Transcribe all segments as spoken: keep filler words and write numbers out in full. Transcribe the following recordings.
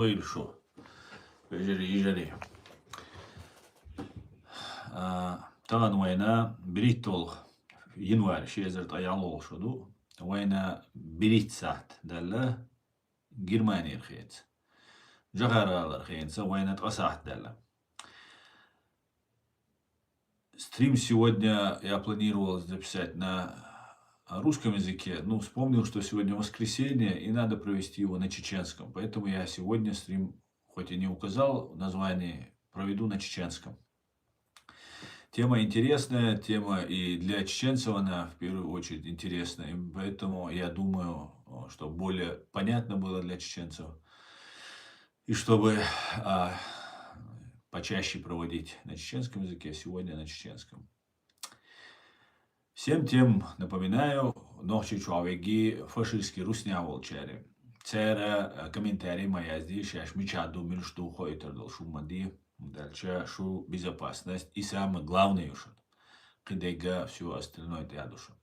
Дойла шу, вежарий, йижарий. А, тахана вайна берхӀитталгӀа январь, ши эзар ткъаь ялхлагӀа шу ду. Вайна берхӀитта сахьат даьлла Германера хенца. ЖӀагӀар гӀалара хенца вайна ткъа сахьат даьлла. Стрим сегодня я планировал записать на русском языке, но вспомнил, что сегодня воскресенье, и надо провести его на чеченском. Поэтому я сегодня стрим, хоть и не указал в названии, проведу на чеченском. Тема интересная, тема и для чеченцев она в первую очередь интересна. И поэтому я думаю, что более понятно было для чеченцев. И чтобы а, почаще проводить на чеченском языке, сегодня на чеченском. Всем тем напоминаю, нохчий чу веги фашистский русняволчари. Цара а, комментарий ма язди, шаш мича ду, милш ду, хойтар дол шумма ди. Дальше шу безопасность и самое главное ушан. Кидега все остальное тяду шун.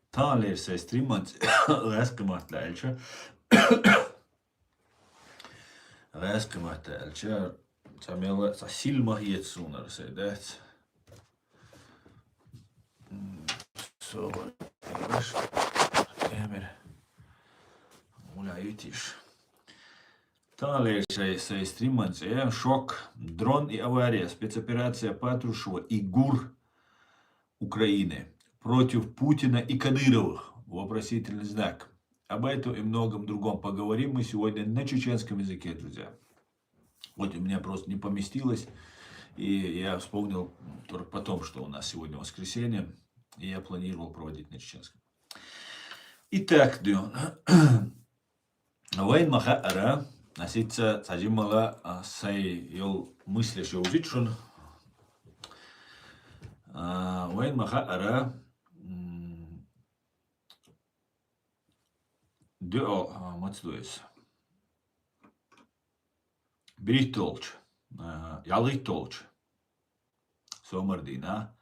Талер сай стриманц гӀаскхи матта аьлча. ГӀаскхи матта аьлча, ца мела, ца сил ма хетсунар сай дац. Со, камера. Уля ютиш. Талер сай, сай стриманц, э, шок, дрон и авария, спецоперация Патрушева и ГУР Украины против Путина и Кадыровых. Вопросительный знак. Об этом и многом другом поговорим мы сегодня на чеченском языке, друзья. Вот у меня просто не поместилось, и я вспомнил только потом, что у нас сегодня воскресенье, и я планировал проводить на чеченском. Итак, Дюн, вайн ма хаара, а сица цхьа жимала, а, сай йол мыслеш йовзичун. А, вайн ма хаара, м, дуо, а, мац дуэс. БерхӀитталгӀача, а, ялхитталгӀача сомардина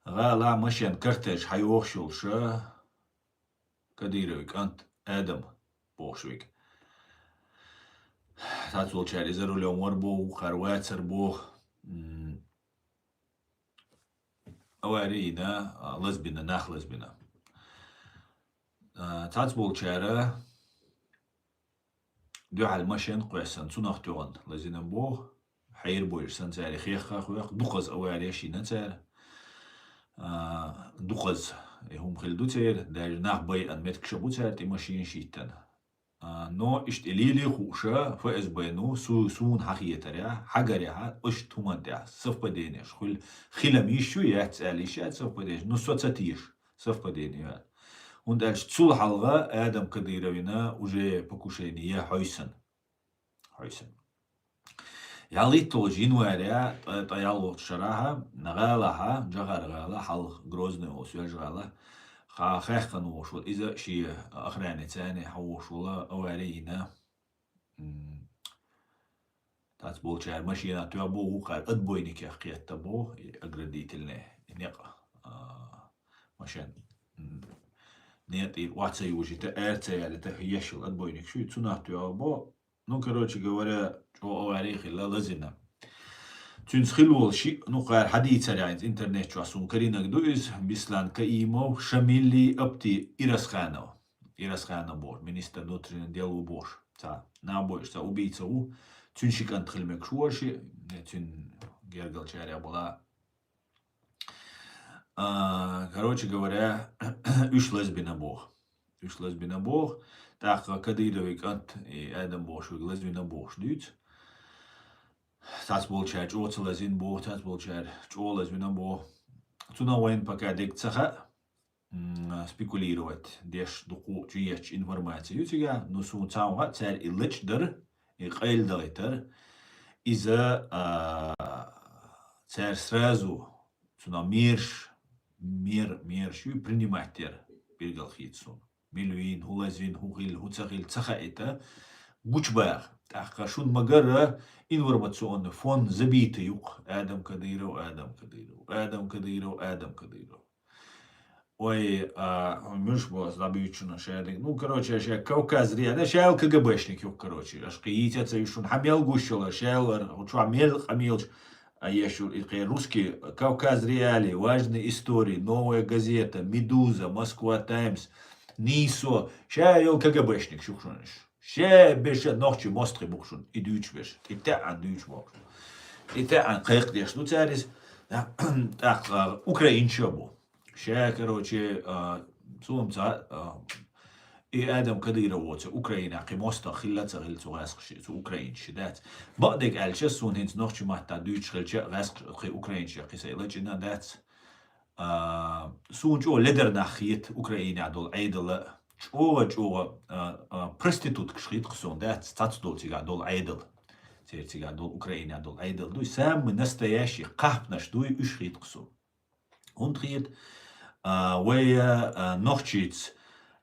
гӀала машен картеш хьайохаш йолуша Кадыровый кӀант Адам бохуш вега. Цхьацца волчара иза рулем вар боху, вукхара вацар боху. М, авари йина, а, лазбина, нах лазбина. А, цхьацца волчара дуьхьал машен кхоьссина, цунах тоьхна лазина боху, хьерабойш санна цаьрга хехка хьоькху, дукхаза авареш йина цара. А, дукхаза и хӀума хилла ду церан, даже нах байъан меттигаш а бу цара тӀе машинаш йиттина. А, но иштта и лелий хууша, ФСБ-ну, су-, суна хьахетарехь, хьагарехьа, иштта хӀуманна тӀехь совпаденеш хуьлу, хила-м йиш ю, яц аьлла йиш яц совпаденеш, ну, со ца теша совпадение ю аьлла. ХӀунда аьлча цул хьалха Адам Кадыровна уже покушение я хьойсан. Хьойсан. ЯлхитталгӀачу января, ткъа, ткъа ялхолгӀачу шарахьа, гӀалахьа, ЖӀагӀар-гӀала, хьалха Грозный олу соьлжа гӀала, ха-, хаьхкина волуш волу иза шен охранницаний хьан волуш волу авари йина. М, цхьацца болчара машина тоьхна боху, вукхара отбойникех кхетта боху, и оградительный, и некъ, а, машен, м, некъ тӀера охьа ца южийта, ара ца ялийта, еш йолу отбойникаш ю, цунах тоьхна боху. Ну, короче говоря, чӀогӀа авари хилла, лазина. Цуьнца хилла волу шиъ, ну, кхара хьадийцарехь, интернет чохь суна карийнарг ду иза, Беслан Каимов, Шамилли, Апти Ирасханов. Ирасханов боху, министр внутренних дел ву бохуш. Цхьа набойш, цхьа убийца ву. Цуьнан ши кӀант хила мегаш ву ши, цуьнан гергалчарех бала. А, короче говоря, уьш лазбина боху. Уьш лазбина боху. ТӀаккха Кадыровый кӀант и Адам бохуш верг лазбина бохуш дуьйцу. Цхьацца болчара чӀогӀа ца лазина боху, цхьацца болчара чӀогӀа лазбина боху. Цунах вайна пока дерг ца хаьа. М, спекулировать деш дукха чуьйечу информаци ю цигахь, но суна цхьа хӀума хаьа, цара и лачкъадар, и къайладахийтар, иза, а, цара сразу цунах мераш, мер-, мераш ю принимать яр, билгалхийта суна. Мила вийна, хӀун лазийна, хӀун хилла, хӀун ца хилла, ца хаийта, гучубаха. ТӀаккха шуна ма-гарра, информационный фон забитый ю-кх: Адам Кадыров, Адам Кадыров, Адам Кадыров, Адам Кадыров. Ой, а, муьш бо, забьючуна шадик. Ну, короче, ше Кавказ реально, шел КГБшник юк, короче. Аш кийца ца юшун хамел гушала, шел ар, учуа мел камилч, а ешул и кхе русский, Кавказ реалии, важные истории, Новая газета, Медуза, Москва Таймс, Нисо. Ше йол КГБшник шухшунаш. Ше беша нохчи мостхи бухшун, и дюч беш. И та ан дюч бухшун. И та ан кайк деш, ну, царис, так, а, украинча бу. Ше, короче, а, сумца, а, и Адам Кадыров воца Украина, кхи моста хилла ца хил цу гӀаскхи, цу украинчи дац. Бакъдек алча сун хинц нохчи матта дюч хилча гӀаскхи украинчи кхи сай лачина дац. А, сун чӀо ледар нах хит Украина дол айдала. ЧӀо, чӀо, а, а, проституткаш хит кхсун дац, цац дол цига дол айдал. Цер цига дол Украина дол айдал. Дуй самый настоящий капнаш дуй уш хит кхсун. Хунт хит, а, вай, а, нохчиц,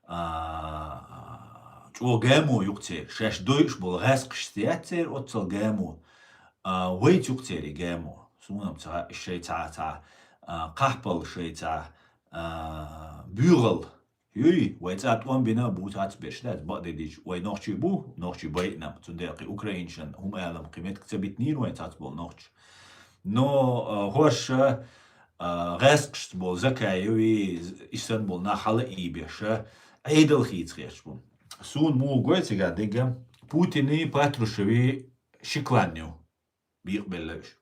а, чӀо гамо юкцер, шаш дойш бол гӀаскхаш яцер, оццал гамо, а, вай цюкцери гамо. Сунам ца, шей ца, ца, а, капал шей ца, а, бюгал. Юй, вай ца тӀом бина бу цац беш дац, бакъдедич, вай нохчи бу, нохчи байнам, цундел кхи украинчан, хум алам кхи метк ца битнир вай цац бол нохч. Но, а, хорша, а, гӀаскхаш бол Закаеви, исан бол на хала и беша, айдал хийц херч бу. Сун му гой цига дега, Путини, Патрушеви шикланню. Бийкъ беллавиш.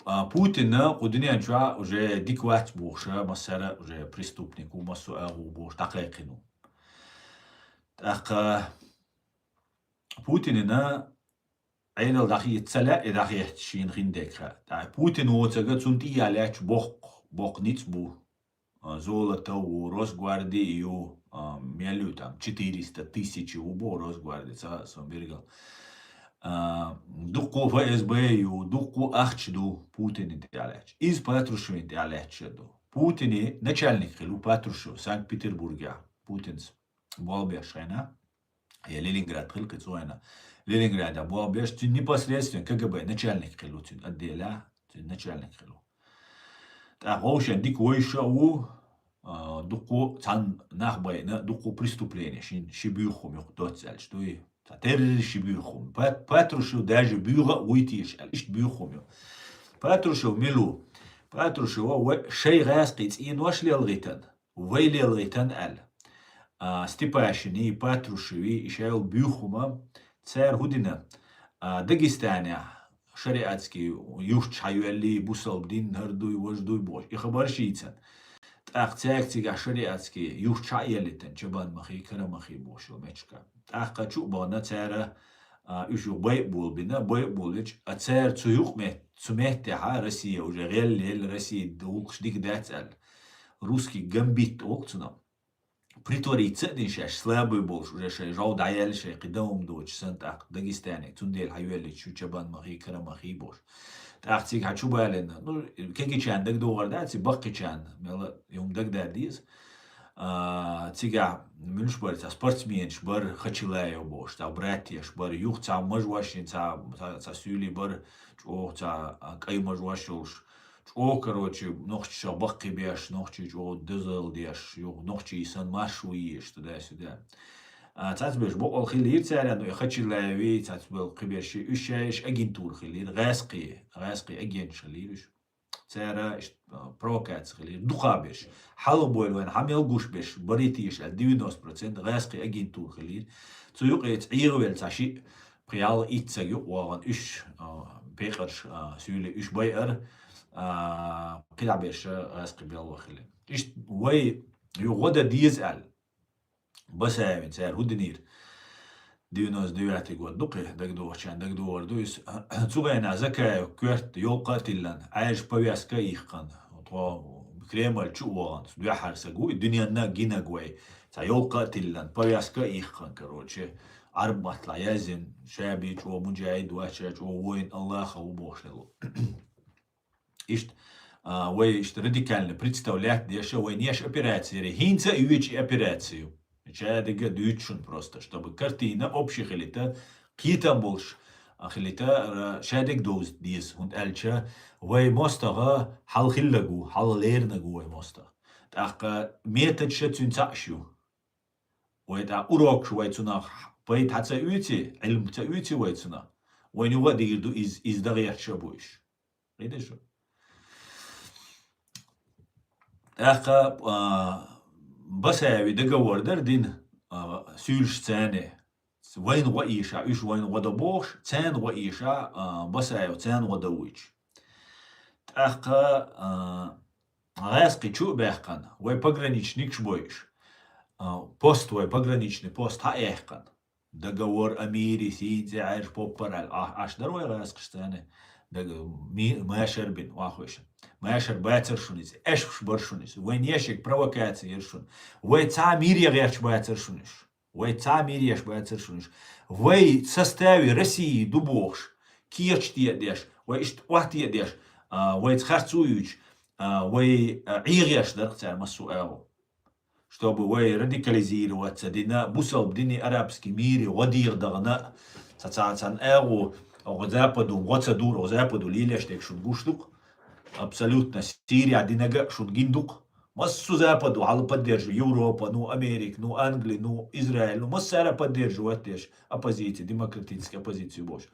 А, Путина кху дуьнен чуа уже дик вац бохуша, массара уже преступник ву, массо агӀу бохуш, дӀакхайкхину. ТӀаккха Путинина Ӏедал дӀахийца ца лаьа, и дӀахийца шийна хиндекха. ТӀаккха Путин воцага цун тӀе ялаьч боккх, боккх ницкъ бу. А, Золотов ву, Росгвардии ю, а, мел ю там, четыреста тысяч ву бо Росгварди, ца сон биргал. А, дуккху ФСБ ю, дуккху ахча ду Путинин тӀе лаьч. Из Патрушевин тӀе лаьч ду. Путини начальник хилу Патрушев Санкт-Петербурге. Путинс болбеш хена. Я Ленинград хилкхи цойна. Ленинграда болбеш, цуьн непосредственно КГБ начальник хилу, цуьн отделя, цуьн начальник хилу. ТӀаккха вовшен дика вайша ву, а, дуккху цхьан нах байна, дуккху преступление, шин ши буьйхум юкх доц аьлча, дуй? Ца террори ши буьйхум. Пат-, Патрушев даже буьйха а вуй теш аьлла, ишт буьйхум ю. Патрушев милу? Патрушева ва шай гӀаскхи цӀенош лелгӀитан, вай лелгӀитан аьлла. А, Степашини, Патрушеви, ишайл буьйхума, цар хӀу дина, а, Дагестане шариатский юрташ хьайоьлли, бусалба дин хӀар дуй, вож дуй бохуш. И хабар шийцан. ТӀаккха цаьрга цигахь шариатский юрташ хьаеллитан, Чабанмахи, Карамахи бохуш йолу мечка. ТӀаккха чу а бахана цара, а, уьш ю байъ болбина, байъ боллича, а цара цу юкъ мет-, цу меттехьа Россия уже гӀеллел, Россия гӀуллакхаш дика дац аьлла. Русский гамбит олу цунах. Притвориться а дина шаьш, слабый болуш, уже шайн жов дӀаяьлла шайн кхин дан хӀума доцуш санна тӀаккха Дагестане, цундела хьайоьллича шу Чабанмахи, Карамахи бохуш. ТӀаккха цига хьан чу балина, ну, кегичарна дагадогӀар дац, и баккхичарна, мела и хӀума дагадара деза. А, цигахь муьлш бара, цхьа спортсменаш бара, Хачилаев бохуш, цхьа братьяш бара, юха цхьа мажошин, цхьа, цхьа, цхьа суьйли бара, чӀогӀа цхьа, а, кӀай мажош йолуш. ЧӀогӀа, короче, нохчаша баккхий беш, нохчий чӀогӀа дозалла деш, юха нохчий санна марш ву еш, туда-сюда. А, цацбеш бокъал хилира цара, ну, и Хачилаеви, цацбел кхиберши, уьш шаьш агентура хилира, гӀаьскхий, гӀаьскхий агенташ хилира уьш. Цара иштта, а, провокаци хилира, дукхаберш. Хьалха бойла вайн хьан мел гуш берш, баритийша аьлла, девяносто процент гӀаьскхий агентура хилира. Цу юкъе ца Ӏехавелла цхьа шиъ, пхи-ялх итт саг юкъа вагӀана, уьш, а, пекъарш, а, суьйли уьш байар, а, кхидӀа берш гӀаьскхий белла хилира. Иштта вай ю гӀо дан деза аьлла. Басаевин цара хӀу динийра? Девяносто девятый год ду кхин, дагадогӀучарна дагадогӀур ду иза. Цу гӀайна Закаев коьрта йолкха а тиллана, Ӏаьржа повязка а иккхана, тхо Кремль чу а вахана, дуьххьара саг ву и дуьненна а гинарг вай. Цхьа йолкха а тиллана, повязка а иккхана, короче, Ӏарб маттахь яздина, ша бен чӀогӀа муджахид вац, ша чӀогӀа воин Аллаха ву бохуш лело. Иштта, а, вай иштта радикально представлять деш, вай неш операцияре, хӀинца а йоьчу и операцию. Чадига дуьйцу шуна просто, чтобы картина общий хилита, кхетам болуш, а, хилита, ра-, шадерг довза деза, хӀунда аьлча вай мостагӀа хьалха хиллаг ву, хьалха леринарг ву вай мостагӀа. ТӀаккха методаш цуьнан цхьаъ ю. Вай тӀаккха урокаш вай цунах пайда хьа ца оьций, Ӏилма ца оьций вай цунах, вайна юха а дийр ду из, из дан гӀерташ а бу уьш. Кхийтий шу? ТӀаккха, а, Басаеви договор дара дина, а, суьйлаш царна. Вайна гӀо ийша, уьш вайна гӀо до бохуш, царна гӀо ийша, а, Басаев царна гӀо до вуьйцуш. ТӀаккха, а, гӀаьскхи чу а баьккхина, вай пограничникаш бойуш, а, пост вай, пограничный пост хьа а яьккхина. Договор о мире, сийна цӀе Ӏаьржа поппар аьлла, а, Ӏаш дара вай гӀаьскхаш царна? Даг-, ми-, машар бина, вахвешан. Машар бацар шуна иза, эшпаш бар шуна иза. Вайн ешиг провокаци яр шуна. Вай цхьа мире гӀерташ бацар шуна уьш. Вай цхьа мире еш бацар шуна уьш. Вай составе России ду бохуш, кечаш тӀе а деш, вай иштта охьа тӀе а деш, а, вайца харцо а юьйцуш, а, вай, а, ӀегӀеш дара цара массо а агӀо. Чтобы вай радикализироваться дина, бусалба дини арабский мире гӀо дегӀа дахана, ца-, ца-, цхьана агӀо, оха Западу гӀо ца дура, оха Западу лелеш дерг шуна гуш ду-кх. Абсолютно Сирия динага шуна гин ду-кх. Массо а Западу хьала поддерживать, Европа, ну, Америка, ну, Англи, ну, Израиль, ну, массара поддерживать деш оппозиция, демократическая оппозиция бохуш.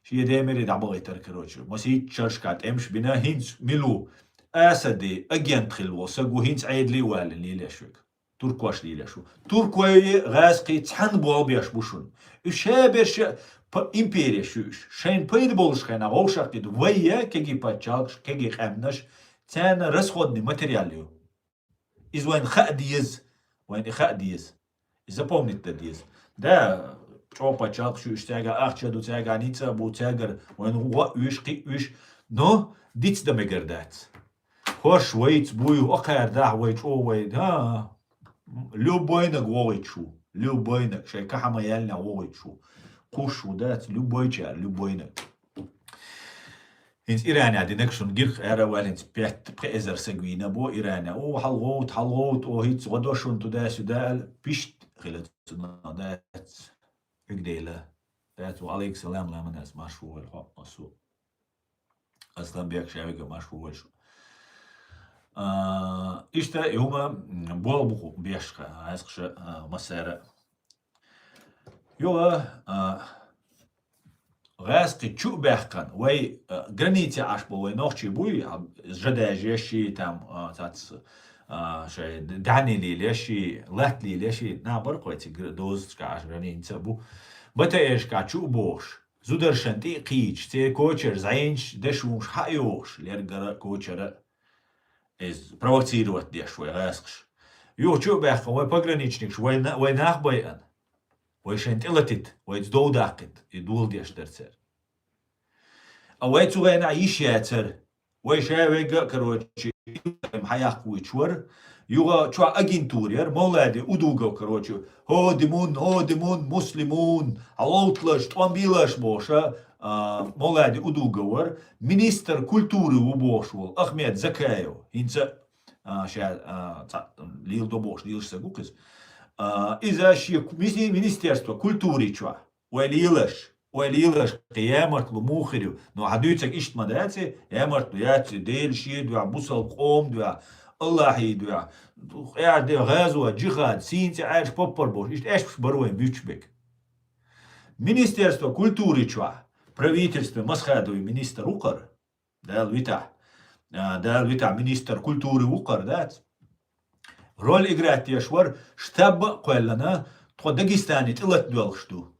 Шен демире дӀабахийтар, короче. Масийтта шерашка тӀемаш бина, хӀинца мила ву? Асади агент хилла волу саг ву, хӀинца Ӏедале а валлина лелеш верг. Туркош лелеш ву. Туркойи гӀаьскхи цхьаьна болх беш бу шуна. Уьш ша берш а п-, импереш ю уьш. Шайна пайда болуш хенахь вовшах кхийту. Вай я кегий пачхьалкхаш, кегий къаьмнаш, царна расходный материал ю. Иза вайна хаа деза, вайна и хаа деза. И запомнить дан деза. Да, чӀогӀа пачхьалкхаш ю уьш, цаьрга ахча ду, цаьрга ницкъ а бу, цаьргара вайна гӀо а уьш, кхин а уьш, но диц дан мегар дац. ХӀорш вайца буй, окхара дахьа вай чӀогӀа вай, да, любойнаг вогӀуьйтуш ву, любойнаг, шайн кахьа ма яьллинехь вогӀуьйтуш ву. Кхуш ву дац, любойчара, любойнаг. ХӀинца Иране динарг шуна гирх ара валинца пять-пхи эзар саг вийна бо Иране. О, хьалагӀовта, хьалагӀовта, о, хӀинца гӀо до шуна туда-сюда аьлла, пишт хила цунах дац. Уьгдела. Дац, ва алейкум салам, ламанас, марш ву вай хьо, асу. Асланбек, шавига, марш ву вай шу. А, иштта, и хӀума, м, болх бу беш ха, гӀаьскхаша, а, массара. Юха, а, гӀаьскхи чу а баьккхина, вай, а, границе Ӏаш болу вай нохчий буй, а, жадажеши, там, а, цац, а, шай д-, дани лелеши, лат лелеши, набар кхойци гр-, дозачка Ӏаш граница бу. БТРшка чу а бохуш, зударшан тӀе а кхийча, церан кочара зӀенаш, дешунаш хьа а йохуш, лергара кочара. Иза провоцировать деш вай гӀаьскхаш. Юха чу а баьккхина, вай пограничникаш, вай на-, вай нах байъана. Вай шайн тӀелатита, вайца дов даккхита, и дола деш дара цара. А вай цу гӀенахь йиш яцара. Вай ша вегга а, короче, хьаяккха вуьйчу вара. Юха чохь агентура яра, Мовлади Удугов, короче, хӀоди мун, хӀоди мун, муслимун, хьаловталаш, тӀом бийлаш бохуша, а, Мовлади Удугов вара. Министр культуры ву бохуш волу Ахмед Закаев, хӀинца, а, ша, а, цхьа, лийла до бохуш, лелаш саг ву кхиза. А, иза шен ку-, миси-, министерство культуры чохь, вай лелаш, вай лелаш, кхин ямартло муха хир ю. Но хьан дуьйцург иштта ма дац, ямартло яц, Дела шен дуьхьа, бусалба къоман дуьхьа, Аллахьий дуьхьа, къаьрде гӀазот, джихад, сийна цӀе Ӏаьржа поппар болуш, иштта аьшпаш бара вайн буьйцуш берг. Министерство культуры чохь, правительстве Масхадовый министр ву кхара. Дала витахь. А, Дала витахь министр культуры ву кхара, дац? Роль играть деш вара, штаб а кхоьллина, тхо Дагестане тӀелатадоьлхуш ду.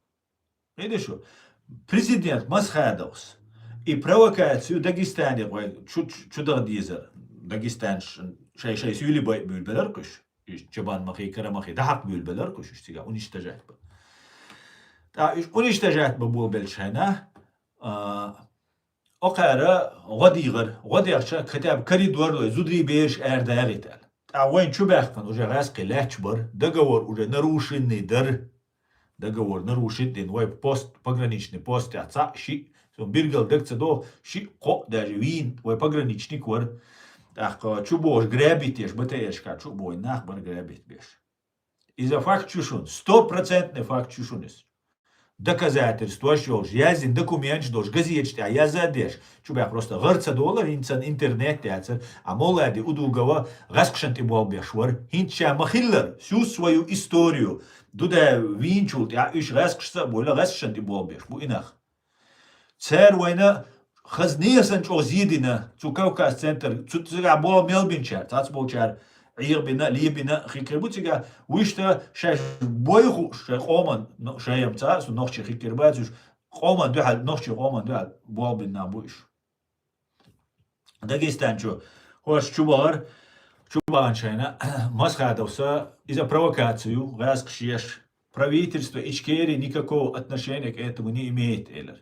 Видишь, президент Масхадовс и провокацию Дагестане вай чу, чу, чу даха дезар. Дагестанш шай-шай суьйли бай буьйлабелар кхуьш. И Чабан махи, Кара махи, дахьакх буьйлабелар кхуьш, уьш цига уничтожать бан. ТӀа уьш уничтожать бан болабелча хьайна, а, окхара гӀо дийгӀар, гӀо дехча, хотя бы коридор лой, зударий бераш ара дагӀийта аьлла. ТӀа вайн чу баьккхина уже гӀаьскхи лаьтташ бара, договор уже нарушенный дара. Договор нарушить дина, вай пост, пограничный постехь цхьаъ, шиъ, цунна билггал дага ца догӀу, шиъ, кхоъ даже вийна, вай пограничник вара. ТӀаккха чу бохуш грабить еш, БТРшка чу а бохуш нах бара грабить беш. Иза факт ю шуна, стопроцентный факт ю шуна иза. доказательстваш йолуш, яздина документаш долуш, газеташ тӀехь яза а деш, чубаьхка просто гӀар ца долу, хӀинца интернет яцара, а Мовлади Удугова гӀаскхашна тӀе болх беш вара. ХӀинца ша ма-хиллара, всю свою историю, Дудаев вийначул тӀаьхьа уьш гӀаскхашца а бовла, гӀаскхашна тӀе болх беш бу и нах. Цара вайна хаза несан чӀогӀа зе дина, цу Кавказ центр, цу цигахь болу мел бинчара, цац болчара Ӏехабина, лебина, хи-, хир бу цигахь, вуьшта шаьш бойху шайн къоман, ну, шайам ца, су нохчий хи-, хир бац уьш, къоман дуьхьал, нохчий къоман дуьхьал болу бина нах бу уьш. Дагестан чу, хӀорш чу бахара, чу бахана шайна, Масхадовса, иза провокацию, гӀаскхаш еш, правительство Ичкерии никакого отношения к этому не имеет, элира.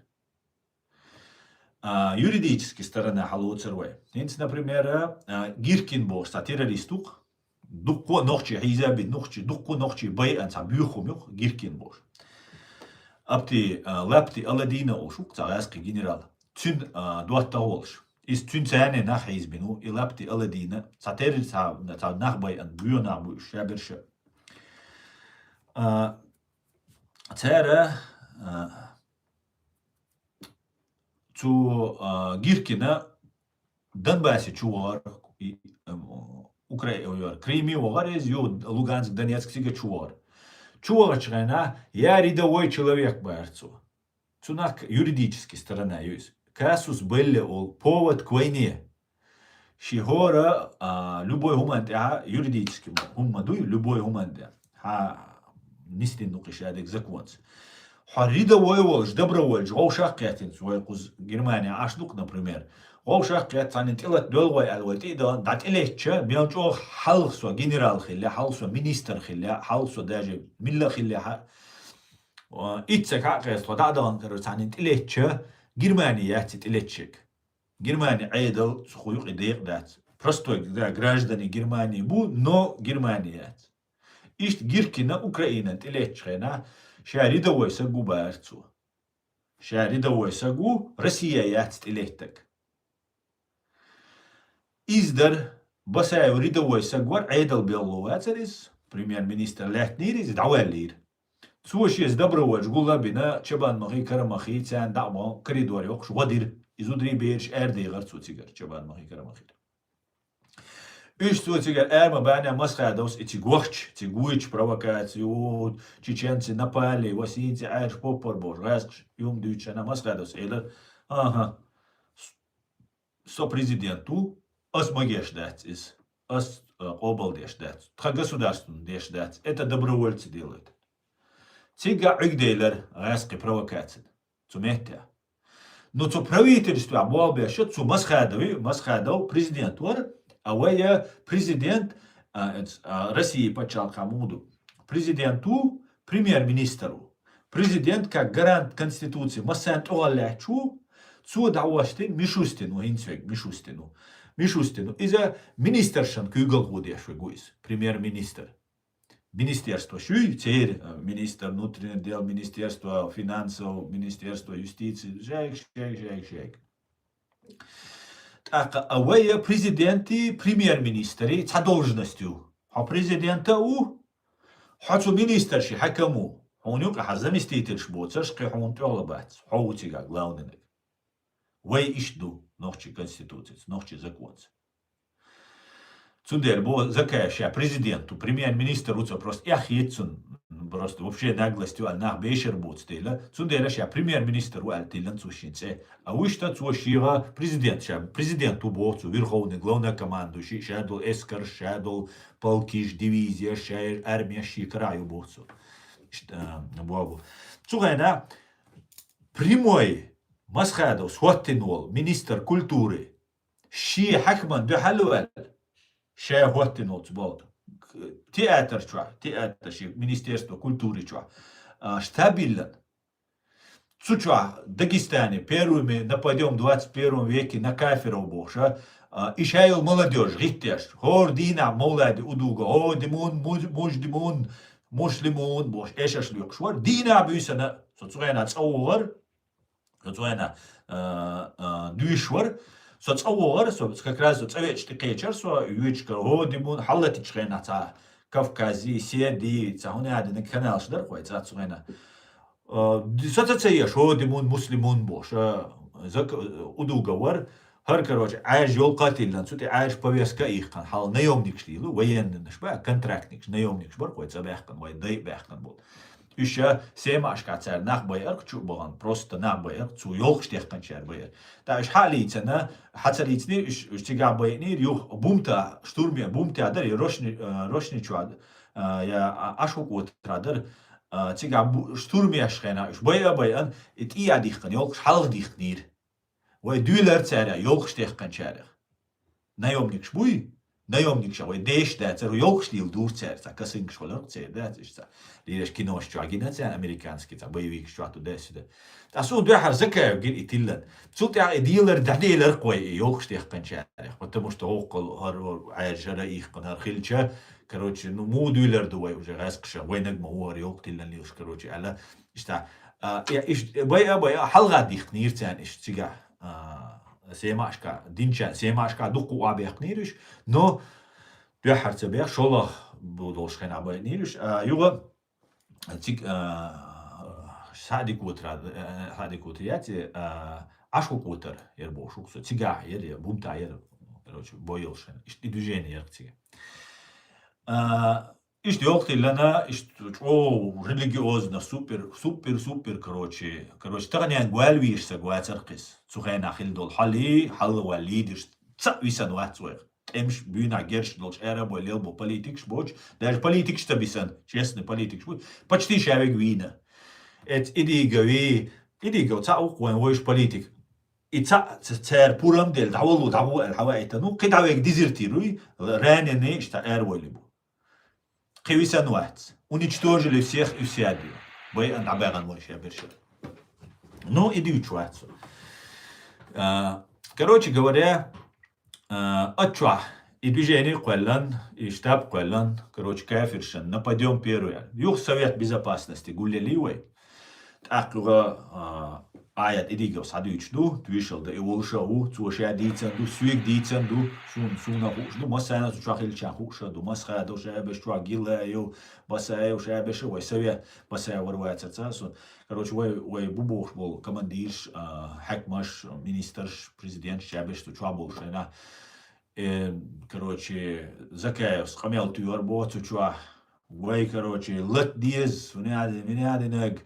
А, юридически сторона хьалоцур вай. ХӀинца, например, а, Гиркин бохуш цхьа террорист ву-кх, дуккха а нохчий хьийзабина, нохчий, дуккха а нохчий байъан цхьа буьйху хӀума ю-кх, Гиркин бохуш. Апти, а, Лапти Аладдина олуш ву-кх цхьа гӀаьскхи генерал. Цуьнан, а, доттагӀа волуш. Иза цуьнан царна нах хьийзабина ву, и Лапти Аладдина, цхьа террор-, цхьа, цхьа нах байъан, боьха нах бу уьш, ша берш а. А, цара, а, цу, а, Гиркина Донбассе чу вахара, и, ам, Укра-, ой, Крыме вахара иза, ю, Луганск, Донецк цига чу вахара. Чу вахачу хенахь, я рядовой человек бара цо. Цунах юридически сторона ю иза. Казус белли олу, повод к войне. Ши хӀора, а, любой хӀуманна тӀехь юридически хӀума дуй, любой хӀуманна тӀехь. Хьан нисдина ду кхин шадерг законца. Хьо рядовой волуш, добровольчу вовшах а кхеттина, вай кхуза Германия Ӏаш ду-кх, например. Вовшах а кхетта, цхьанна тӀелатта доьлла вай аьлла, вай тӀе а дан, дӀа тӀелеттача, мел чӀогӀа хьалха со генерал хилла, хьалха со министр хилла, хьалха со даже милла хилла, хьа-, а, итт саг хьа а кхетта, тхо дӀа а дахана карара, цхьанна тӀелеттача, Германия яц и тӀелеттачерг. Германия Ӏедал, цу ху юкъе декъа дац. Простой, да, граждане Германии бу, но Германия яц. Иштта Гиркина Украинан тӀелеттачу хенахь, ша рядовой саг ву бара цо. Ша рядовой саг ву, Россия яц тӀелеттаг. Иза дара, Басаев рядовой саг вара, Ӏедал белхало вацара иза, премьер-министр лаьттинера иза, дӀаваьллера. Цо шеца добровольчу гул а бина, Чабан-Махи, Карамахи, царна дӀа а бахана, коридор йоккхуш гӀо дира. И зударий, бераш арадехира цо цигара, Чабан-Махи, Карамахира. Уьш цо цигара ара ма баьхьнехь, Масхадовс и цига вахча, цига вуьйчу провокацию, чеченцы напали, васийна цӀе Ӏаьржа поппар бохуш, гӀаьскхаша юм дуьйцучу хенахь Масхадовс элира: «ХӀан-хӀа, со президент ву, ас магеш дац иза, ас, э, къобалдеш дац, тхан государствана деш дац, это добровольцы делают». Цигахь Ӏуьгделира гӀаьскхи провокацина цу меттехь. Ну, цу правительствехь болх беш, цу Масхадови, Масхадов президент вара, а вай, э, президент, а, эц-, а, России пачхьалкхехь муха ду. Президент ву, премьер-министр ву. Президент, как гарант Конституции, массарна тӀехула лаьтташ ву, цо дӀавоьстина Мишустин ву, хӀинца вега Мишустин ву. Мишустин ву. Иза министршан куьйгалхо деш вега ву иза, премьер-министр. Министерство шуьй, церан, э, министр внутренних дел, министерство финансов, министерство юстиции, шайг, шайг, шайг, шайг. ТӀаккха а вай президентий, премьер-министрий цхьа должность ю. Хьо президента а ву, хьо цу министрши хьаькам ву. Хьуна юкъа хьан заместительш боцурш кхин хьуна тӀехула бац. Хьо ву цигахь главный наг. Вай иштта ду нохчийн конституцица, нохчийн законца. Цундела бо Закаев ша президент ву, премьер-министр ву, цо просто эхь хетта цунна, просто вообще наглость ю аьлла, нах бешар боцу дела. Цундела ша премьер-министр ву аьлла тиллина цо шен цӀе. А вуьшта цо шега президент, ша президент ву боху цо, верховный, главнокомандующий, ша долу эскарш, ша долу полкиш, дивизияш, ша армияш шен карахь ю боху цо. Ишт-, а, боху. Цу хенахь прямой Масхадовс хӀоттина волу министр культуры, шен хьаькаман дуьхьал а ваьлла, ша хӀоттина волу цу боху. Театр чохь, театр шен министерство культуры чохь, а, штаб йиллина. Цу чохь Дагестане первыми нападём в двадцать первом веке на кафиров бохуш, а, а, и ша йолу молодёжь гӀиттеш, хӀора дийнахь Мовлади Удуга, хӀо Димун, муж-, муж Димун, мушлимун бохуш, эшарш лоькхуш вара. Дийнахь буьйсанна, со цу хенахь цӀа вогӀара, со цу хенахь, а, а, дуьйш вара. Со цӀа вогӀара, со как раз со цӀа веча тӀекхечара, со вечка хӀо Димун хьалатичу хенахь цхьа Кавкази, Седи, цхьа хӀуна яхьа динарг каналш дара кхой цӀа цу хенахь. А, ди-, са ца ца еш, хӀо ди мун, муслимун бохуш, а, зак-, удуга вар, хӀара, короче, Ӏаьржа йолкха а тиллан, цу тӀе Ӏаьржа повестка а ихкан, хьал наемникаш лийла, военныйнаш ба, контрактникаш, наемникаш бар, кхой ца баьхкан, вай дай баьхкан болу. Уьш ша семашка цара нах байарх чу бахана, просто нах байарх, цу йолкхуш техканчара байар. Та уьш хьа лийцана, хьа ца лийцнера, уьш, уьш цигахь байинера, юха бумта, штурме, бумта дара, я рошни, э, рошничу, э, я а-, ашху котра дара, э, цигахь бу-, штурмеш хена, уьш байа а байан, и тӀе а дихкана, йолкхуш хьалха дихкнера. Вай дуьйлар цара, йолкхуш техканчарах. Наемникаш буй? Наемникаш, вай деш дацара, йолкхаш лийла дур цара, ца касынкаш хулар, цера дац, иштта. Лираш кинош чу гина цара, американский, ца боевикаш чу ту дес сюда. Та су дуьхьар Закаев гир и тиллан. Цу тӀехь и дилар, дадилар кхой, и йолкхаш техканчарах. Потому что хӀокхул хӀар Ӏаьржара ихкан хӀар хилча, короче, ну, му дуьйлар ду вай уже гӀаскхаша, вайнаг ма ву хӀар йолкх тиллан лилаш, короче, аьлла. Иштта, а, я, иш, байа, байа, хьалха дихкнера царна иш цигахь, а, семашка, динча, семашка дуккха а бехкнера уьш, но дуьххьара ца бех, шолгӀа бу долуш хенахь байинера уьш. А, юха циг, а, Сади котра, а, Сади котра яц, а, Ашху котар яр бохуш ву со, цигахь яр, я бумта яр, короче, бой йолуш хенахь. Иш, и движение яр цига. А, Иштта йолкхиллана, иштта чӀогӀа религиозно, супер, супер, супер, короче, короче, таханен гуал вийш са гуацар кхис. Цу хенахь хилла долу хьали, хьалла ван лидерш ца а висан вац вайх. ТӀемаш буьйнахь герш долчу арабой лел бу политикаш боч, даже политикаш ца бисан, честный политикаш бу, почти шавиг вийна. Эц идига ви, идига ца а ву вайн войш политик. И ца а ц-, цара пурам дел, дӀаваллу, дӀаву аьлла, хьава айта, ну, кхин дӀавег дезертируй, раненый, иштта арабойли бу. Кхин висан вац. Уничтожили всех и вся дела. Бай ан дӀабаьгӀан вай ша берша. Ну, и дуьйцуш вац со. А, короче говоря, а, аччохь и движение кхоьллан, и штаб кхоьллан, короче, кафиршан, нападём первый. Юха Совет Безопасности гуллели вай. ТӀаккха юха, а, Ӏаят Идигов схьадуьйцуш ду, туьйшал дан и волуша а ву, цо ша дийцан ду, соьга дийцан ду, суна, суна хууш ду, массарна цу чохь хилчарна хууша ду, Масхадов шабеш чохь, Гилаев, Басаев шабеш, вай Саве, Басаев вара вацар ца, су. Короче, вай, вай бу бохуш болу командирш, а, хьаькамаш, министрш, президентш шабеш цу чохь болуш хенахь. Э, короче, Закаевс къамел туьйхар боху цу чохь. Вай, короче, лат деза, винадин, винадинаг,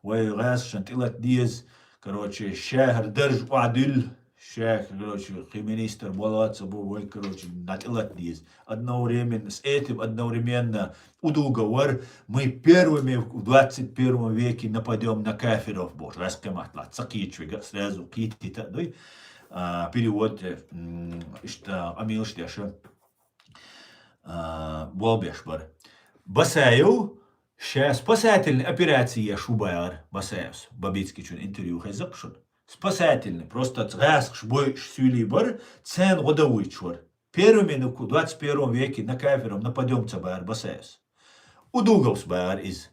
вай гӀазкхашна тӀе лат деза. Короче, ша хӀара дарж охьадуьллу, ша, короче, кхин министр болу а ца бу, вай, короче, на тӀе лат деза. Одновременно, с этим одновременно удуга вар, мы первыми в двадцать первом веке нападём на кафиров, боху. ГӀазкхи маттахь ца кхеташ вега, сразу кхетийта а дуй. А, перевод, м, иштта, къамелаш деша. А, болбеш бара. Басаев, ша спасательный операция еш ву бахара Басаевс. Бабицкичун интервью хеза-кх шуна. Спасательный, просто гӀазкхаш бойуш суьйлий бара, царна гӀо дан вуьйцуш вара. Первыми, ну, ку-, двадцать первом веке на кафиров нападём ца бахара Басаевс. Удуговс бахара иза.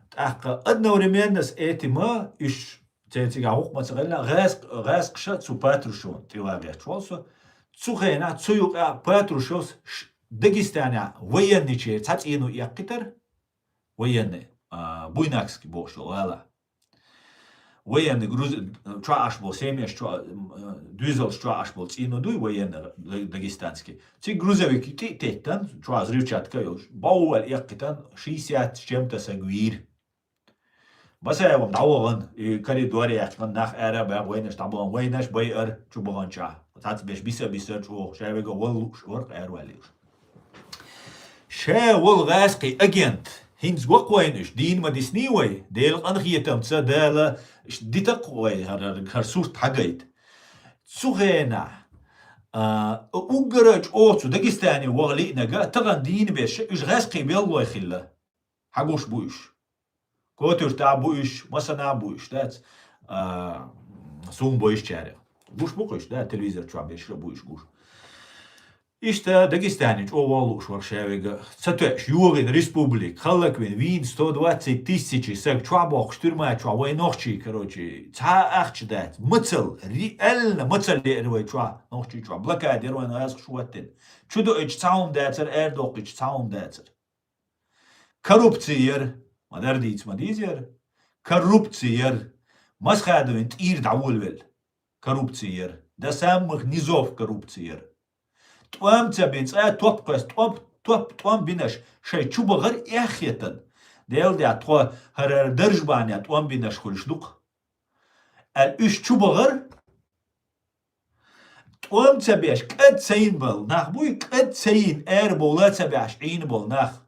ТӀаккха одновременно с этим, уьш церан цигахь хӀокху ма ца гӀелла, гӀазкх-, гӀазкхаша цу Патрушевна тӀе ван гӀерташ волу со. Цу хенахь цу юкъа Патрушевс ш-, Дагестанехь военный чер цхьа цӀено эккхитар, военный, а, Буйнакский бохуш йолу гӀала. Военный груз-, чохь Ӏаш болу семьяш чохь, м, э, дуьзалш чохь Ӏаш болу цӀено дуй военный д-, дагестанский. Цига грузовик тӀе а теттан, чохь взрывчатка а йолуш, боввал эккхитан, шестьдесят с чем-то саг вийра. Басаевам дӀавахана, и коридоре яьккхина, нах ара а баьхна, вайнаш дӀабахана, вайнаш байар чу баханчохь. Цхьацца беш биса-биса чӀогӀа, ша вега валла лууш, варх ара валлийуш. Ша волу гӀазкхий агент, хӀинца го-кх вайна уьш, дийна ма дисний вай, Делан къинхетамца Дала ш-, дита-кх вай хӀара, хӀара сурт хьагайта. Цу хенахь, а, уггара чӀогӀа цу Дагестане ваха лиънарг, тахана дийна беш, уьш гӀазкхий беллой хилла. Хьагуш бу уьш. Котуьрта а бу уьш, масана а бу уьш, дац, а, суна бойшучарех. Гуш бу-кх уьш, да, телевизор чохь берш а бу уьш гуш. Иштта Дагестане чӀогӀа ваха лууш вара ша вега. Ца тоьаш, йогӀина республика, хӀаллаквина, вийна сто двадцать тысячи саг чохь боккхуш, тюрьма чохь, вай нохчий, короче, цхьа а ахча дац. Мацалла, реально мацалла еара вай чохь, нохчий чохь. Блокада яра вайн гӀазкхаша хӀоттина. Чу доуьйтуш цхьа хӀума дацара, арадоккхуьйтуш цхьа хӀума дацара. Коррупци яра, ма-дарра дийца ма дийзара. Коррупци яр. Масхадовин тӀера дӀаволавелла. Коррупци яр. До самых низов коррупци яр. ТӀом ца бе цӀа топ кхоьс, топ, топ, тӀом бинарш шоай чу бахар эхь хетад. Делан дуьхьа тхо хӀара даржбана тӀом бинарш хуьлуш ду-кх. Аьлла, уьш чу бахар, тӀом ца беш, кӀад ца йина болу нах буй, кӀад ца йина, ара бовла ца беш, Ӏийна болу нах.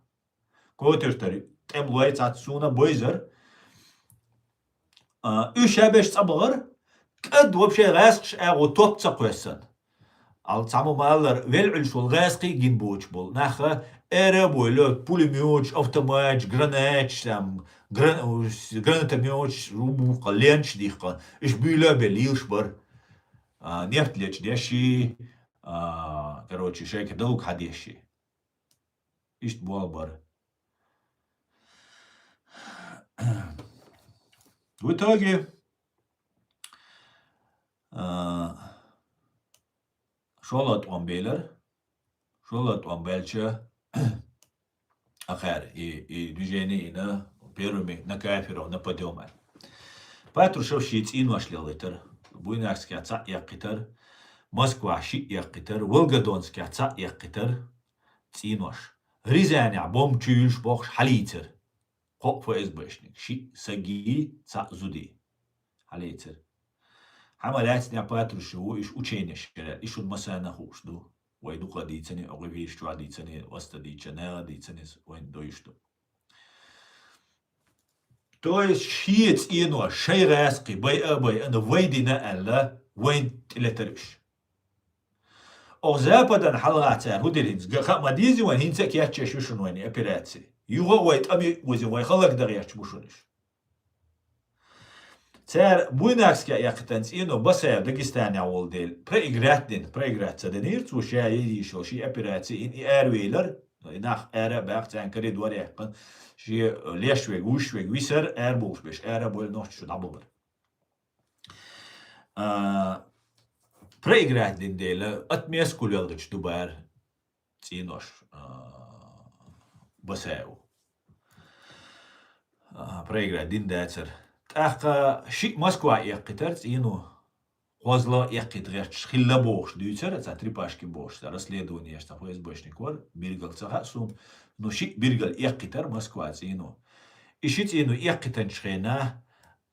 Котуьртара тӀемалой цхьацца суна бойзар. А, уьш ша беш цӀа бахар, кӀад вообще гӀаьскхаша агӀо топ ца кхоьссина. Ал цхьамма ма-аллара, велла Ӏуьллуш волу гӀаьскхий гина боцуш болу нах ара а бовлий, пулемёташ, автоматаш, гранаташ, там, гран-, гранатомёташ, рубуха, ленташ дихка, уьш буьйлабелла лелаш бара. А, нефть лечу деши, а, короче, шайка далуг хьан деши. Иштта болх бара. В итоге, а, шолгӀа тӀом белира. ШолгӀа тӀом баьлча, ахара и, и движение йина первыми на кафиров нападём аьлла. Патрушев шен цӀенош лелийтира. Буйнакскехь цхьаъ эккхийтира, Москвахь шиъ эккхийтира, Волгодонскехь цхьаъ эккхийтира цӀенош. Рязанехь бомба чу юьллуш бохуш хьалийцира. Кхо ФСБшник, шиъ саги, цхьаъ зуди. Хьалийцира. Хьан ма лаьцна Патрушев ву, уьш ученеш яра, и шуна массарна хууш ду. Вай дукха дийцина, оха вирш чохь дийцина, васта дийцина, нагӀа дийцина, вайн дойуш ду. То есть шен цӀенош, шайн гӀаьскхий, байа а байина, вай дина аьлла, вайна тӀелетара уьш. Оха Западана хьалха цара хӀун дира хӀинца? Га хаа ма дийзи вайн, хӀинца а кечъеш ю шуна вайн операци. Юха а вай тӀаме а озина, вай халаг дан гӀерташ бу шуна уьш. Цара Буйнакскехь эккхийтина цӀено Басаев Дагестанехь волу дела, проиграть дина, проиграть ца динийра цо, ша йийш йолу шен операци йина, и аравейлар, и нах ара а баьхна, царна коридор яьккхина, шен леш верг, вуьш верг висар, арабовлуш берш ара а бойла, нохчашна чу дӀабахара. А, проиграть дина дела, отместку лелхича ду бара цӀенош, а, Басаеву. А, проиграть дина дацара. ТӀаккха шиъ Москва эккхийтира цӀено, кхозлагӀа эккхийта гӀерташ хилла бохуш дуьйцура, цхьа Трепашкин бохуш, цхьа расследованеш, цхьа ФСБшник вара, билггал ца хаьа суна, ну, шиъ билггал эккхийтира Москва цӀено. И ши цӀено эккхийтинчу хенахь,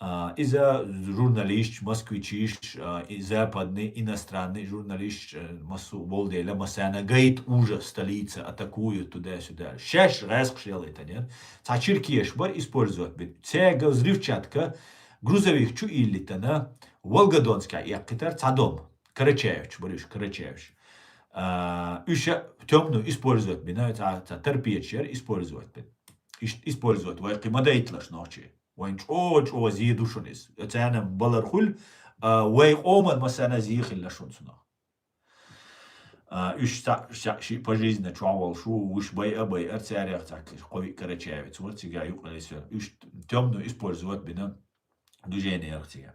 а, иза журналисташ, москвичиш, а, и западный, иностранный журналисташ, а, массо а болу дела, массарна гайта ужас, столица атакуют туда-сюда. Шаьш гӀаьскхаша лелийтинера. Цхьа чиркеш бара использовать бина. Цаьрга взрывчатка, грузовик чу йиллийтина, Волгодонскехь эккхийтира цхьа дом. Карачаевич бара уьш, Карачаевич. А, уьш а тёмную использовать бина, цхьа, цхьа торпедаш яра использовать бина. Иштта использовать вай кхин ма дайталаш нохчий. Вайн чӀогӀа-чӀогӀа зе ду шуна иза. Оцарна балар хуьлу, а, вай къоман массарна зе хилла шуна цунах. А, уьш цхьаъ, цхьаъ шиъ пожизненно чохь волуш ву, уьш байа а байара, царех цхьаъ кхо-виъ карачаевец вара, цига юкъа лесвелла. Уьш тёмную использовать бина движение яра цига.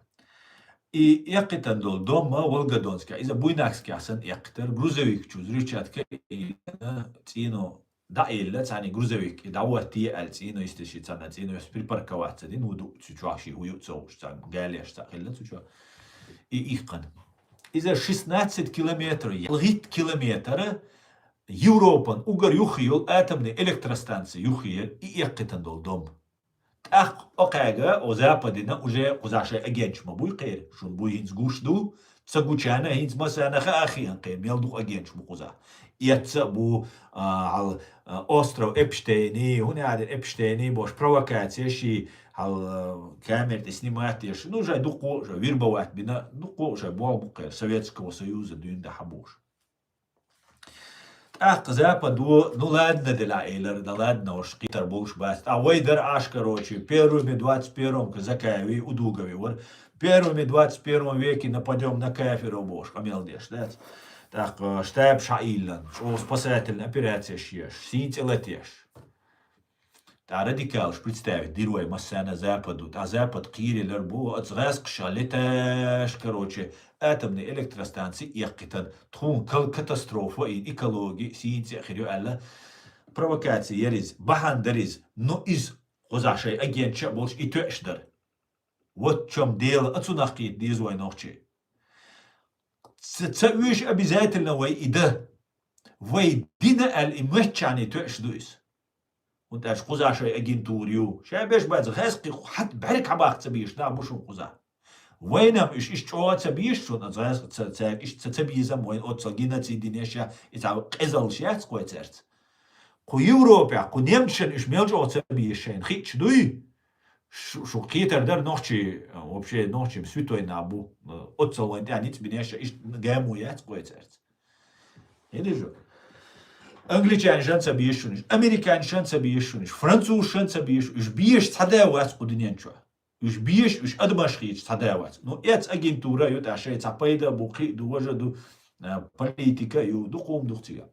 И эккхийтина долу дом а Волгодонскехь, иза Буйнакскехь санна эккхийтира, грузовик чу взрывчатка йиллина, цӀено дӀа а елла, цхьаьна грузовик и дӀахӀотте аьлла цӀено, йистеши цхьаьна цӀено, припарковаться дина, хӀун ду цу чохь, ши хӀун ю ца хууш, цхьа галеш цхьаъ хилла цу чохь. И иккхина. Иза шестнадцать километров, ялхитта километр Европан угар юххе йолу атомный электростанция юххе яра и эккхийтина долу дом. ТӀаккха окхаьга, о Западина уже кхузахь шайн агенташ ма буй кхеран, шуна буй хӀинца гуш ду, ца гучарна хӀинца массарна хаа хиъна кхеран, мел дукха агенташ бу кхузахь. Эцца а бу, а, хьал, а, остров Эпштейни, хӀун аьлла Эпштейни бохуш, провокацеш, хьал, а, камера тӀе снимать еш, ну, шайн дуккха а, шайн вербовать бина, дуккха а шайн болх бу кхеран, Советского Союза дуьйна дахьа бохуш. ТӀаккха Западо, ну ладно, делахь, элира, да ладно, уьш кхетар болуш бац. ТӀаккха вай дара Ӏаш, короче, первыми двадцать первым к Закаеви, Удугови вара. Первыми двадцать первом веке нападём на кафиров бохуш, къамел деш, дац. ТӀаккха штаб шаъ йиллан, чӀогӀа спасательная операция еш, сийна цӀе латеш. ТӀа радикалаш представить дира вай массарна Западу. ТӀа Запад кхийрелар бу, оцу гӀаьскхаша леташ, короче, атомный электростанци эккхийтина, тхуна кал-, катастрофа и экологи, сийна цӀе хир ю аьлла, провокаци яра иза, бахьана дара иза, ну иза кхузахь шайн агентша а болуш и тоьаш дара. Вот в чём дело, а цунах кхета деза вай нохчий. Ца, ца уьш обязательно вай и да. Вай дина аьлла и моччане тоьаш ду иза. ХӀунда аьлча кхуза шоай агентура ю. Ша беш бац, гӀаьскхи хьат бӀарг хьабаккха ца безаш нах бу шун кхуза. Вайна-м уьш иштта чӀогӀа ца безаш шуна, гӀаьскхи ца, ца, иштта ца, ца безам вайна оццал геноцид динеша, и цхьа къизаллаш яц кхой цаьрца. Кху Европехь, кху немцашна уьш мел чӀогӀа ца безаш шайна хиъча дуй? Шу, шу кхетар дара нохчий, вообще нохчий святой нах бу. Оццал вайн тӀехь ницкъ бинеша, иштта гамо яц кхой цаьрца. Хьедижо? Англичанашна ца безаш шуна уьш, американашна ца безаш шуна уьш, французашна ца безаш, уьш безаш цхьа да вац кху динен чохь. Уьш безаш, уьш адамаш хеташ цхьа да вац. Ну, эц агентура ю тӀа шайн цхьа пайда а бу, кхин а ду, важа а ду, а, политика а ю, дукха хӀума ду цига.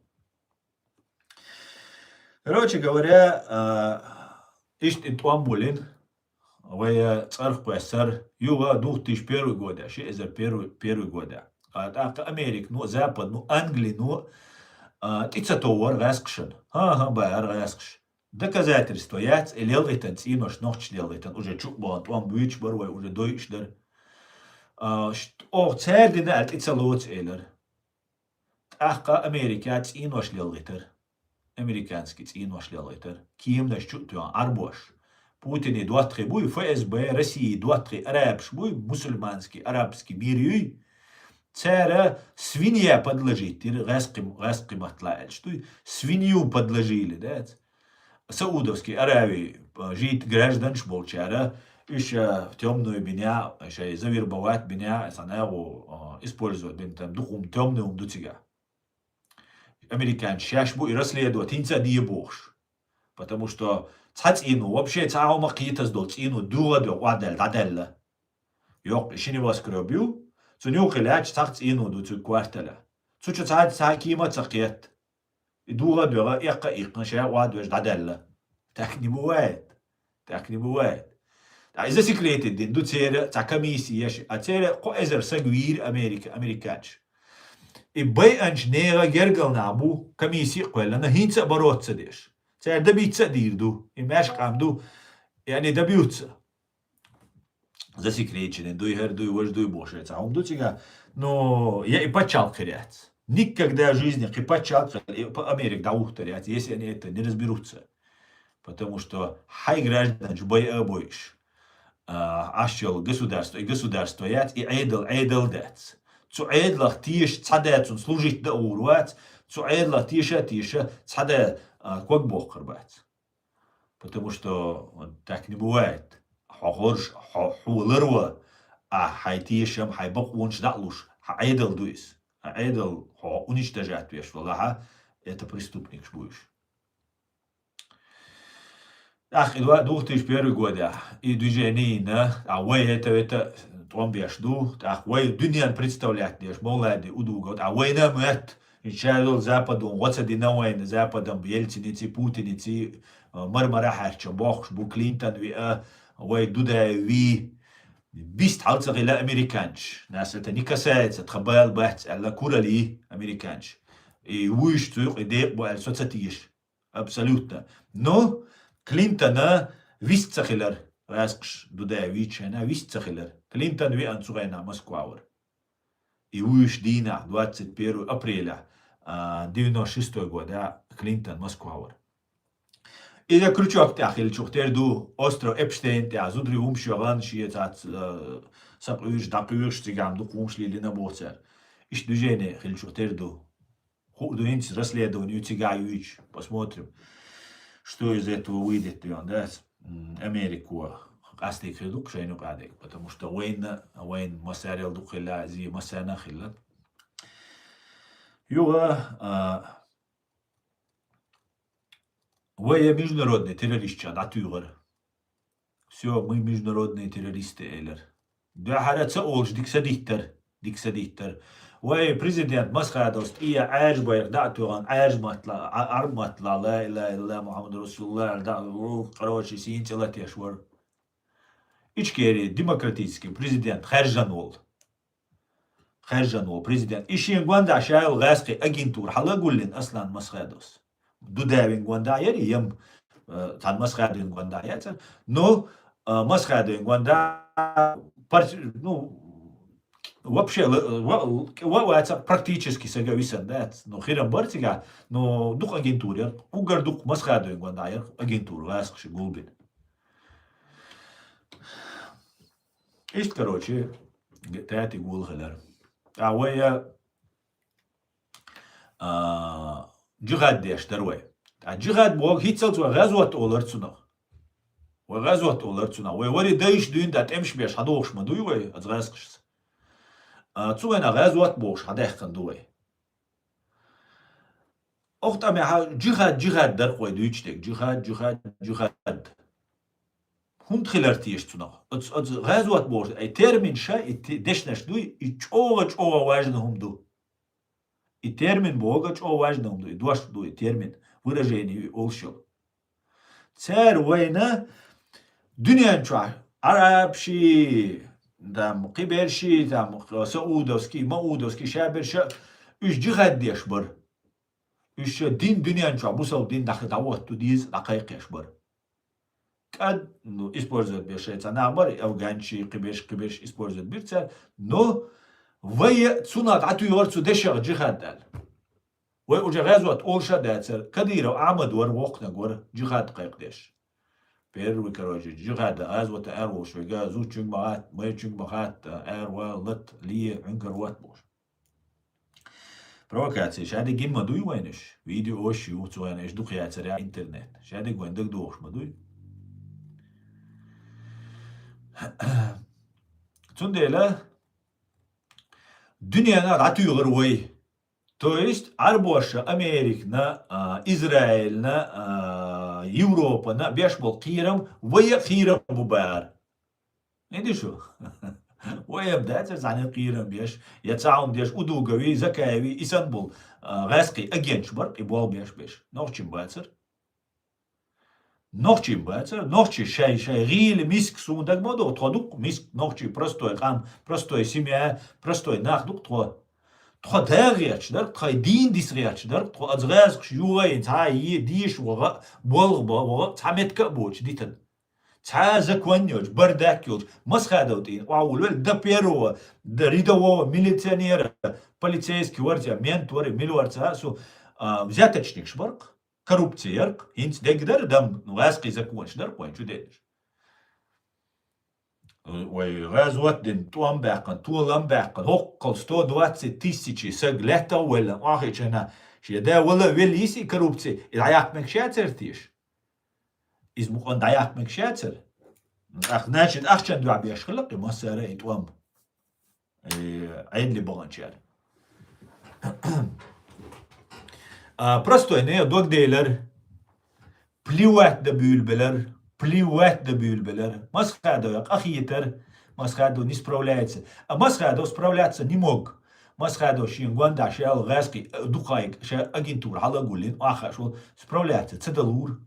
Короче говоря, а, иштта и тӀом болийна, вай, а, цӀарах кхоьссар, юха двух тысяч первый года, ши эзар первый, первый года. А тӀаккха Америка, ну, Запад, ну, Англи, ну, а, тӀе ца товвар гӀаьскхашна. ХӀан-хӀа, баьхьар гӀаьскхаша. Доказательство яц, и лелгӀитан цӀенош нохчаша лелгӀитан, уже чу а бахана тӀом буьйцуш бара вай, уже дойуш дара. А, ш-, оха цара дина аьлла тӀе ца лоцу элира. ТӀаккха Америка цӀенош лелгӀитар. Американский цӀенош лелгӀитар. Кеманаш чу а тоьхна, Ӏарбош. Путине доттагӀий буй, ФСБ, России доттагӀий арабаш буй, мусульманский, арабский мир юй. Цара свинья подложить дира, гӀаьскхи-, гӀаьскхи маттала аьлча дуй. Свинью подложили, дац. Саудовский Аравии, а, жить гражданаш болчара, уьш, а, тёмную биня, шай завербовать биня, цхьа нагӀу, а, использовать бин, там, дукха хӀума тёмный хӀума ду цига. Американцы шаьш бу и расследовать, хӀинца а де бохуш. Потому что цхьа цӀено, вообще цхьа хӀума кхетаза долу цӀено дуьгӀа а дуьгӀа охьадаьлла, дӀадаьлла. Йоккха ши небоскреб ю, цунна юххе лаьтташ цхьа цӀено ду цуьнан кварталехь. Цу чу цхьа, цхьа кема а ца кхетта. И дуьгӀа а дуьгӀа, эккха а иккхина, ша охьадоьжна дӀадаьлла. Так не бывает. Так не бывает. ТӀаккха и засекретить дина ду церан цхьа комисси еш, а церан кхо эзар саг вийра Америка, американцаш. И байинчу нехан гергара нах бу, комисси а кхоьллина, хӀинца а бороться ца деш. Цара добиться а дийр ду, и маьрша къам ду, и они добьются. Засекреченный дуй, хӀара дуй, важа дуй бохуш, цхьа хӀума ду цига. Но я и пачхьалкх хир яц. Никогда в жизни кхин пачхьалкх хир, и п-, Америка дӀахӀуттур яц, если они это не разберутся. Потому что хьайн гражданаш байа а бойуш, а, Ӏаш йолу государство, и государство яц, и Ӏедал, Ӏедал дац. Цу Ӏедалах тешаш цхьа да цунна служить дан а гӀур вац, цу Ӏедалах теша а теша цхьа да, а, ког боккхур бац. Потому что так не бывает. Хьо гӀорш, хьо, хьо ларва, а хьайн тешам, хьайн бакъонаш дӀа а луш, хьан Ӏедал ду иза. Хьан Ӏедал хьо уничтожать веш валахьа, это преступникаш бу уьш. ТӀаккха и два, двух тысяч первый годехь и движение йина, а вай это, это тӀом беш ду, тӀаккха вай дуьненна представлять деш, Мовлади Удугов, а вайна а моьтту, и чадол Западо гӀо ца дина вайна, Западом Ельциници, Путиници, а, мар-мара хьаьрча бохкуш бу, Клинтон виа, вай Дудаев ви. Бист хьал ца хила американчаш. Нас это не касается, тхан бала бац аьлла, куралли американчаш. И вуьйш цу юкъа декъа бу аьлла, со ца теша. Абсолютно. Но Клинтона вист ца хилар, гӀаьскхаш Дудаев вийча хенахь вист ца хилар. Клинтон веана цу хенахь Москва вара. И вуьйш дийнахь, двадцать первого апреля, а, девяносто шестой года Клинтон Москва вара. Иза крючок тӀехь хиллачух тера ду, остров Эпштейн тӀехь зударий хӀумаш йогӀан, шен цац, а, сакъуьйш, дӀакхуьйш, цигахь дукха хӀумаш лелийна боху цара. Иштта движение хиллачух тера ду. Хуур ду хӀинца расследование ю цигахь юьйцуш. Посмотрим, что из этого выйдет, да? М, Америко къастийна хир ду-кх шайна юкъа дерг, потому что вайна, вайна массарел дукха хилла, зи массарна а хилла. Юха, а, вай я международный террористча дӀатуьйхира. Всё, мы международные террористы, элира. Дуьххьара ца олуш дика са диттара, дика са диттара. Вай президент Масхадовс тӀе Ӏаьржа байракх дӀа а тоьхна, Ӏаьржа маттала, Ӏа-, Ӏарб маттала, ла илаха иллаллах Мухаммад Расулуллах аьлла дӀа а, короче, сийна цӀе латеш вара. Ичкери демократический президент хаьржина волу. Хаьржина волу президент. И шен гондахь ша йолу гӀаьскхи агентура хьала а гуллина Аслан Масхадовс. Дудаевн гондахь яра, ям, э, цхьана Масхадовн гондахь яцара. Но а, Масхадовн гонда, пар-, ну, вообще, л-, ва-, ва-, вацар практически сага висан дац. Ну, хирам бар цига, ну, дукха агентура яр, угар дукха Масхадовн гонда яр агентура, гӀаскхаша гулбин. Ист, короче, тати гул хилар. А вай, а, а, джихад деш дар вай. А джихад бог хицалц вай гӀазват олар цунах. Вай гӀазват олар цунах. Вай вари дайш дуйн да тӀемш беш хьадохуш ма дуй вай, аз гӀаскхашца. А, цу вайна гӀазват бохуш хьадаьккхина ду вай. Ох тӀаме хьа джихад, джихад дар кхой дуйчу дег. Джихад, джихад, джихад. ХӀунда хилар теша цунах? Оц-, оц гӀазват бохуш, ай термин ша, и те-, дешнаш дуй, и чӀогӀа-чӀогӀа важна хӀума ду. И термин бога чӀогӀа важна хӀума ду, и дош ду, и термин, выражение ю, и олуш йолу. Цара вайна дуьнен чохь Ӏарабши, там, кхиберши, там, саудовский, маудовский, шаберша, уьш джихад деш бара. Уьш ша дин дуьнен чохь, бусалба дин дӀа-, дӀахӀотта деза, дӀакхайкхеш бара. КӀад, ну, использовать беш шайца нах бара, афганчи, кхиберш, кхиберш использовать бира цара, но вай цунах дӀатуьйхира цу дешах джихад аьлла. Вай уже гӀазват олуш а дацара, Кадыров Ахьмад вара, воккханиг вара, джихад кхайкхадеш. Первый, короче, джихад, гӀазвата ара волуш вайга, зудчуьнга ма хатта, майрачуьнга ма хатта, ара вала, лата, ле, Ӏуьнкар ватта бохуш. Провокация. Шадерг гин ма дуй вайнаш? Видеош ю, цу вайна иш дукха яцара интернет. Шадерг вайн дагадогӀуш ма дуй? Цундела дуьненах дӀатуьйхира вай. То есть, Ӏарбоша, Американа, а, Израильна, а, Европана беш болу кхерам вай а кхерам бу бара. ХӀинца шу? Вай а дацара цхьаьна кхерам беш, я цхьа хӀума деш, Удугови, Закаеви, и санна болу, а, гӀаьскхи агенташ бара, и болх беш беш. Нохчийн бацара. Нохчийн бацара, нохчий шай, шай гӀийла миска суна дага ма до, тхо дукха миска нохчий простой къам, простой семья, простой нах дукха тхо. Тхо дагӀа гӀерташ дара, тхайн дийна диса гӀерташ дара, тхо аз гӀаьскхаш юхайна цхьа е дийша ваха, болх бан ваха, цхьа метка а боцуш дитан. Цхьа закон йолчу, бардак йолчу, Масхадов тӀийна, охьавулвелла до первого, до рядового милиционера, полицейский варца, мент вара, мила варца, су, а, взяточникаш баркх. Коррупция яркъ, хӀинца дегдара дам, ну, гӀаьскхи законаш дара вайн чу дедаш. Вай гӀазват дина, тӀом баьккхина, толам баьккхина, хӀоккхул сто двадцать тысячи саг лаьттах а ваьлла, охьахиъча хӀина, шен да вала а велла йиси коррупция, и дӀаяккха мегаш яцара теша? Иза мукъан дӀаяккха мегаш яцара? Ах-, значит, ахчан дуьхьа беш хилла и массара и тӀом. Э, Ӏедале баханчара. А, простой не, дог делар, плевать да буьйлабелар, плевать да буьйлабелар. Масхадов я къахетар, Масхадов не справляется. А Масхадов справляться не мог. Масхадов шен гондаш ял гӀаьскхи, э, дукхайг ша агентура хьала а гуллин, ахаш вол справляться ца далур.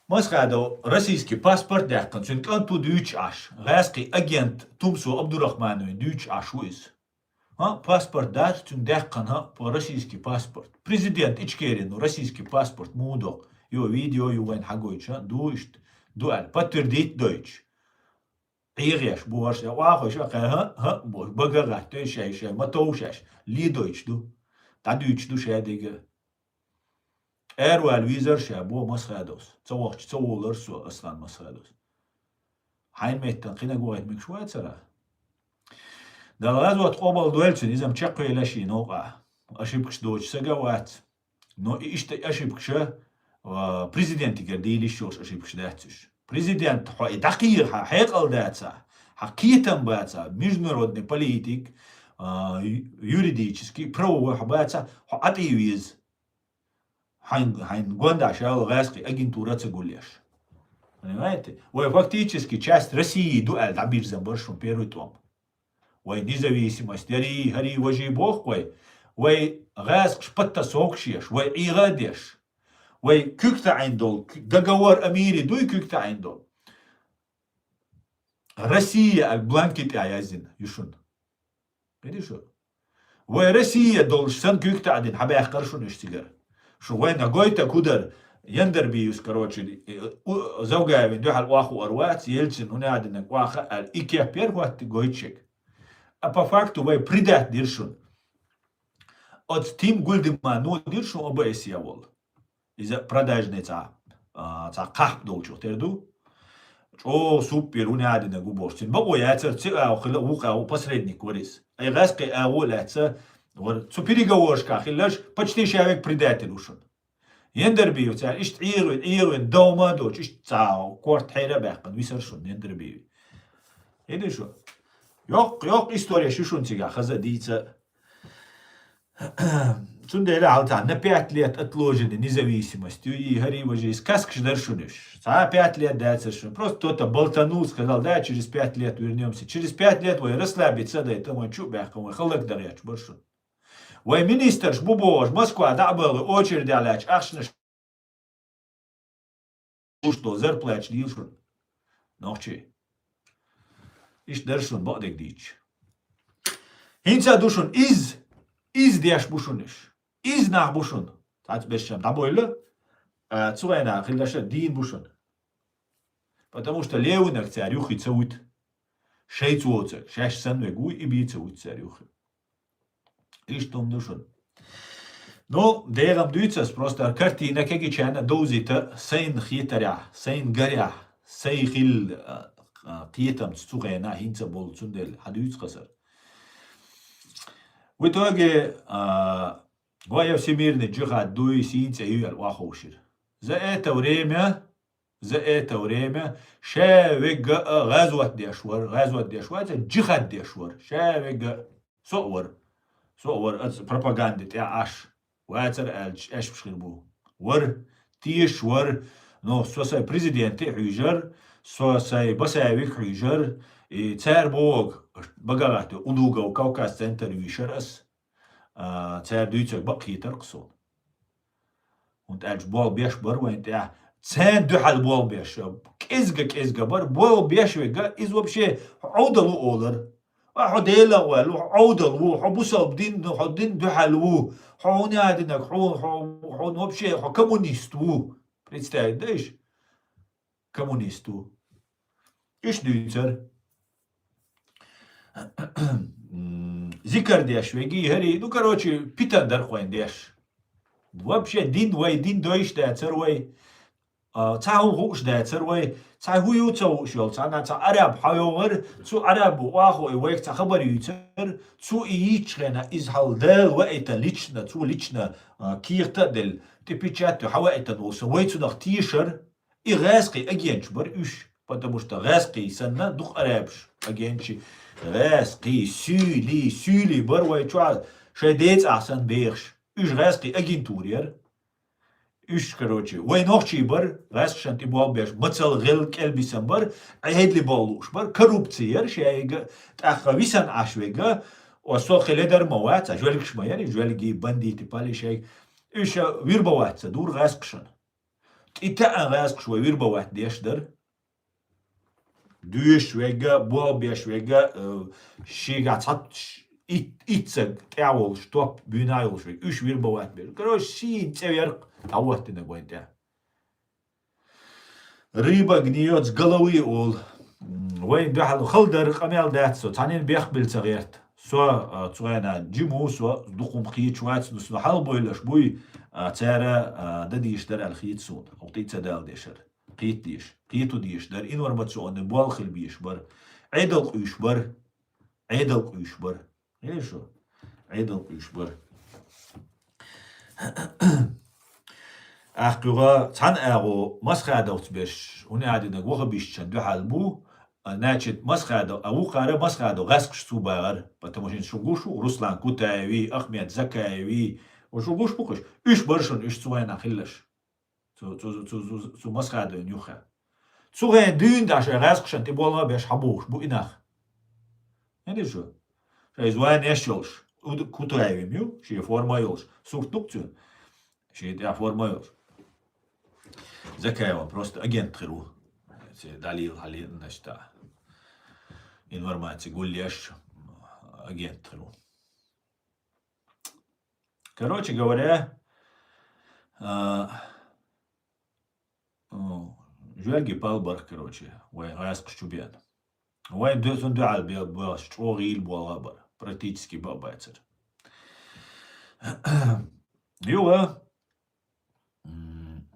Масхадов российский паспорт даьккхина, цуьнан кӀант ву дуьйцуш Ӏаш, гӀаьскхи агент Тумсо Абдурахмановна дуьйцуш Ӏаш ву иза. ХӀа, паспорт дац цуьнан даьккхина, хӀа, по-, российский паспорт. Президент Ичкерин, ну, российский паспорт муха доккху? Йо, видео ю вайн хьагойтуш, хӀа, ду иштта, ду аьлла, подтвердить дойтуш. ӀегӀеш бу варш, я вахош, я кхаьа, хӀа, хӀа, бу, бага гӀаттойн шай, шай, ма товшаш, ле дойтуш ду. ДӀадуьйцуш ду шадерг. Аравала везар ша, бо Масхадовс. Ца вахча, ца волар со, Аслан Масхадовс. Хьайн меттан кхинаг вахийта мегаш вацара? Дала гӀазват къобал дойла цуьнан, иза-м чекхвелла шен новкъа. Ошибкаш доцуш сага вац. Но и иштта ошибкаша, а, президентигара дийла йиш йолуш ошибкаш дац уьш. Президент, хьо и дӀакхийра, хьан хьекъал дацахь, хьан кхетам бацахь, международный политик, а, ю-, юридический, правовой хьо бацахь, хьо Ӏа тӀе веза. Хьайн, хьайн гондаш яла гӀаьскхи агентура ца гулъеш. Понимаете? Вай фактически часть России ду аьлла дӀабирзина бара шун первый тӀом. Вай независимость, яри, хӀари, важи боху вай. Вай гӀаьскхаш подтасовкаш еш, вай ӀегӀа деш. Вай куьг таӀийна долу, договор о мире дуй куьг таӀийна долу? Россия аьлла бланки тӀехь яздина ю шуна. Видишь? Вай Россия долуш санна куьг таӀдина, хьабаьккхара шуна уьш цигара. Шу вайна гойту кху дара, Яндарбиевс, короче, э, у-, Завгаевн дуьхьал оха хуур вац, Ельцин хӀунда а динарг оха аьлла, и кеп яр хӀотта гойту шега. А по факту вай предать дира шуна. Оцу Тим Гульдемана дира шуна О Б С Е волу. Иза продажный цхьа, а, цхьа кхахьпа долчух тера ду. ЧӀогӀа супер, хӀунда а динарг ву бохуш. Цуьнан бакъо яцара, ци агӀо хила, вукху агӀо посредник вара иза. Ай гӀаьскхи агӀо а лаьцна вара. Цу переговорашкахь хиларш почти ша вега предатель ву шуна. Яндарбиев цара иштта ӀегӀина, ӀегӀина, довма а доцуш, иштта цхьа корта хьера а баьккхина, висар шуна Яндарбиев. ХӀинца шу. Йоккха, йоккха история шу шуна цигахь, хаза а, дийца а. Цундела хьал цхьа на пять лет отложенный независимость ю, и хӀара важа, и сказкаш дара шуна уьш. Цхьа пять лет дацара шуна. Просто кто-то болтанул, сказал: «Да, через пять лет вернёмся». Через пять лет вай расслабиться дай, там вайн чу а баьккхина, вай хӀаллакдан гӀерташ бара шуна. Вай министраш бу бохуш, Москва дӀа а баххий, очередь лаьтташ ахчанаш луш долу зарплаташ дийла шуна. Нохчий. Иштта дара шуна бакъдерг дийцча. ХӀинца а ду шуна иза, иза деш бу шуна уьш. Иза нах бу шуна. Цхьацца берш чам дӀабойла, а, цу вайна хиларш а дийна бу шуна. Потому что левинарг цара юххе ца вуьту. Шайца воцург, шаьш санна верг вуй, и бен ца вуьту цара юххе. Иштта хӀума ду шуна. Ну, дегӀан дуьйцу ас, просто картина кегийчарна довзийта сайн хетарехь, сайн гарехь, сайн хилла, а, а, кхетамца цу хенахь хӀинца а болу, цундела хьан дуьйцу хазар. В итоге, а, вай всемирный джихад дуй, сийна цӀе ю аьлла охьаховшира. За это время За это время ша вегга а гӀазот деш вара, гӀазот деш вацара, джихад деш вара, ша вегга а, со а вара. Со а вара, аса пропаганда тӀехь Ӏаш, вацара аьлча, аьшпаш хир бу. Вара, тешаш вара, но со сайн президенте а хьуьйжара, со сайн Басаевик а хьуьйжара, и цара бохург, багахь а, Удугов Кавказ центр вийшара аса. А, цара дуьйцург бакъ хийтар-кх суна. ХӀунда аьлча болх беш бара вайна тӀехь. Царна дуьхьал болх беш. КӀезга-кӀезга бара, болх беш вегга, иза вообще хьо Ӏовдал ву олар. А, хьо Делах ваьлла ву, хьо Ӏовдал ву, хьо бусалба дин, хьо дин дуьхьал ву, хьо хӀунда а динарг, хьо, хьо, хьо вообще, хьо коммунист ву. Представить даьш? Коммунист ву. Иштта дуьйцура. М, зикар деш веги, хӀари, ну, короче, питана дара-кх вайна деш. Вообще, дин вай, дин дойуш дацара вай. А, цхьа хӀума хууш дацара вай. Цхьа хӀу ю ца хууш йолу, цхьана цхьа араб хьайогӀара, цу арабо охьахой вайх цхьа хабар юьйцура, цо и йийцучу хенахь иза хьал Дала ваийтина лично, цо лично, а, кехат а делла, тӀе печать а хьаваийтина волу сан, вай цунах тешара. И гӀаьскхий агенташ бара уьш, потому что гӀаьскхий санна, дукха арабаш агенташ, гӀаьскхий, суьйлий, суьйлий бара вай чохь, шайн ден цӀахь санна бехаш. Уьш гӀаьскхий агентура яра. Уьш, короче, вай нохчий бара, гӀаьскхашна тӀе болх беш, мацалла гӀелла кӀелбисам бара, Ӏедале болх лууш бара, коррупци яра шайга, тӀаккха висана Ӏаш вега, о, со хиле дар ма вац, а жоьлгаш ма яра, жоьлгий, бандиты, пали шайга. Уьш вербовать ца дура гӀаьскхашна. ТӀе таьӀна гӀаьскхаш вай вербовать деш дара. Доьшуш вега, болх беш вега, э, шегахь цхьа ш-, ит-, итцаг тӀехь волуш, топ буьйна йолуш вега. Уьш вербовать беш. Короче, шина цӀе верг дӀахӀоттинарг вайн тӀе. Рыба гниёт с головы олу. М, вайн дуьхьал хала дара, къамел дац со, цхьаннен бехк билла ца гӀерта. Со, а, цу хенахь жима ву, со дукха хӀума кхеташ вац, ну, со хьалабойлаш буй, а, цара, а, дан дийш дара аьлла хета суна. Хьо тӀе ца дала дешара. Кхета дийш, кхето дийш дара, информационный болх хила бийш бара. Ӏедал къуьйш бара. Ӏедал къуьйш бара. Хьеша? Ӏедал къуьйш бара. АхкхуьгӀа цхьана агӀо Масхадовц берш, хӀунда аьлла динарг вахабистчан дуьхьал бу, а, значит, Масхадов, а вукхара Масхадов гӀаьскхаш цу багӀар, потому что шу гуш ву, Руслан Кутаеви, Ахмед Закаеви, ва шу гуш бу-кх уьш? Уьш бара шуна, уьш цу вайнах хилларш. Цу, цу, цу, цу, цу Масхадовн юххе. Цу хенахь дуьйна дӀа шайн гӀаьскхашна тӀе болх беш хьабохуш бу и нах. ХӀинца шу? Шайн званеш йолуш, уд-, Кутаевим ю, шен форма йолуш, сурт ду-кх цуьнан. Шен тӀехь форма йолуш. Закаеван просто агент хир ву. Ци далил хьалин, значит, а, информаци гулъеш агент хир ву. Короче говоря, а, Жоьлге пал барх, короче, вай гӀаскхаш чу беана. Вайн дуьхьа, цун дуьхьал бе-, боагӀаш чӀогӀа гӀийла болга а бар. Практически ба а бацар. Юха, м,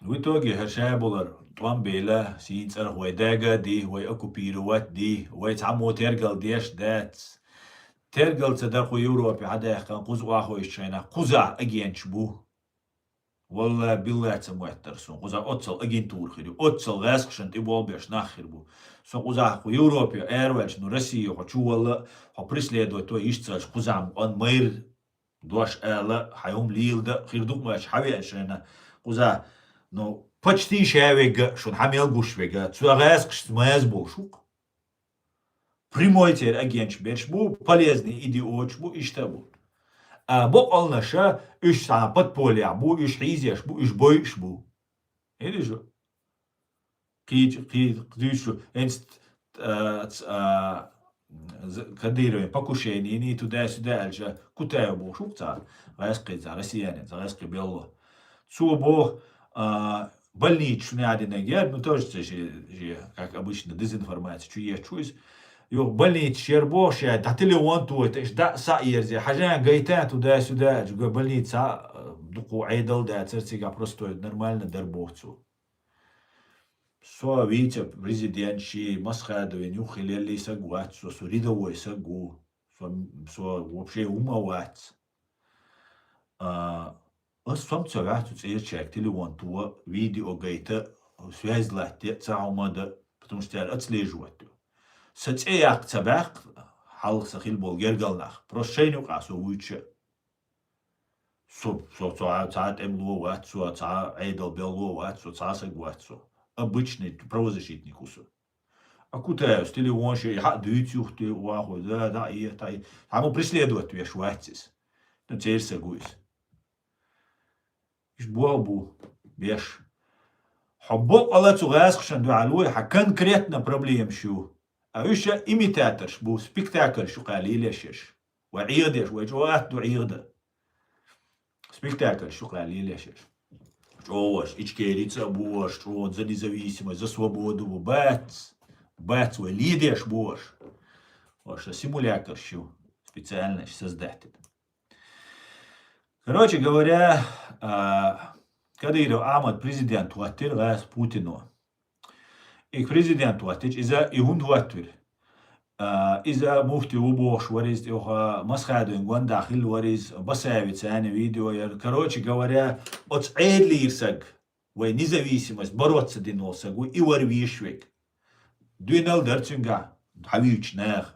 в итоге хӀара шайбулар тӀом бейла, сийна цӀарах вай дага а ди, вай оккупировать ди, вай цхьаммо тергал деш дац. Тергал ца дар кху Европе хьадаьккхана, кхуза охойчу шайнах кхузахь агенташ бу. Валла, билла ца моьттар сон. Кхуза оццал агентура хир ю. Оццал гӀаскхашна тӀе болх беш нах хир бу. Со кхузахь кху Европе араваьлча, ну, Россия хьо чу валла, хьо преследовать вай йиш ца еш, кхузахь ма къан майра дош ала, хьайн хӀума лийла да, хир ду-кх моьтташ хьавеана шайна. Кхуза, ну, почти ша вега, шуна хьан мел гуш вега. Цо гӀаскхашца маза болуш ву-кх. Прямой церан агенташ берш бу, полезный идиоташ бу, иштта бу. А бокъалнаша, уьш цхьана подпольях бу, уьш хьийзеш бу, уьш бойуш бу. Хьедижу? Кхийча, кхий-, кхийчу, энц, а, ц-, а, з-, Кадыровн покушение, туда-сюда аьлча, Кутаев бохуш ву-кх цхьа, гӀаскхий цхьа, россиянин, цхьа гӀаскхий белло. Цо боху, а, больница шуна яхьа динарг яр, ну, тоже ца же, же, как обычно, дезинформация чу ечу иза. Юха больница шер боху, ша дӀа телефон тойта, иштта дӀа схьаерзе, хьажа гайта туда-сюда, аьлча, гой больница, а, дукха Ӏедал дацар, цига простой, нормально дар боху цо. Со вице-президент ши, Масхадовн юххе леллий саг вац со, со рядовой саг ву. Со, со вообще хӀума вац. А, ас сом ца ваьхьа цу цӀерачаьрга телефон тува, видео гайта, связь латте, ца хьо ма да, потому что цара отслеживать ю. Сан цӀе яккха ца баьккха, хьалха сан хила болу гергал нах. Просто шайна юкъа со вуьйча. Со, со, со, цхьа тӀемало вац со, цхьа Ӏедал белло вац со, цхьа саг вац со. Обычный правозащитник ву со. А Кутаевс телефон шен, хьа дуьйцу юхте, вахо, да, да, и, та, и. Хьа ма преследовать веш вац иза. Ну, церан саг ву иза. Иш боху бу, беш. Хьо бокъала цу гӀаскхашна дуьхьал вуй, хьан конкретно проблемаш ю. А уьш имитаторш бу, спектакльш ю кхаьлла лелеш ерш. Вай Ӏехадеш, вай чӀогӀа атта ду Ӏехада. Спектакльш ю кхаьлла лелеш ерш. ЧӀогӀа ваш, Ичкерица а бу ваш, чӀогӀа за независимость, за свободу бу, бац, бац вай ледеш бу ваш. Ваш симулякрш ю, специально создать. Короче говоря, а, Кадыров Ахьмад президент хӀоттира гӀаз Путино. И президент хӀоттича, иза и хӀунда хӀоттавира? А, иза муфти ву бохуш вара иза тӀехьа, Масхадовн гондахь хилла вара иза, Басаевица цхьаьна видео яра. Короче говоря, оцу Ӏедалера саг, вай независимость бороться дина волу саг ву, и вара везаш верг. Дуьйна а дара цуьнгахь, хьавуьйчу наха.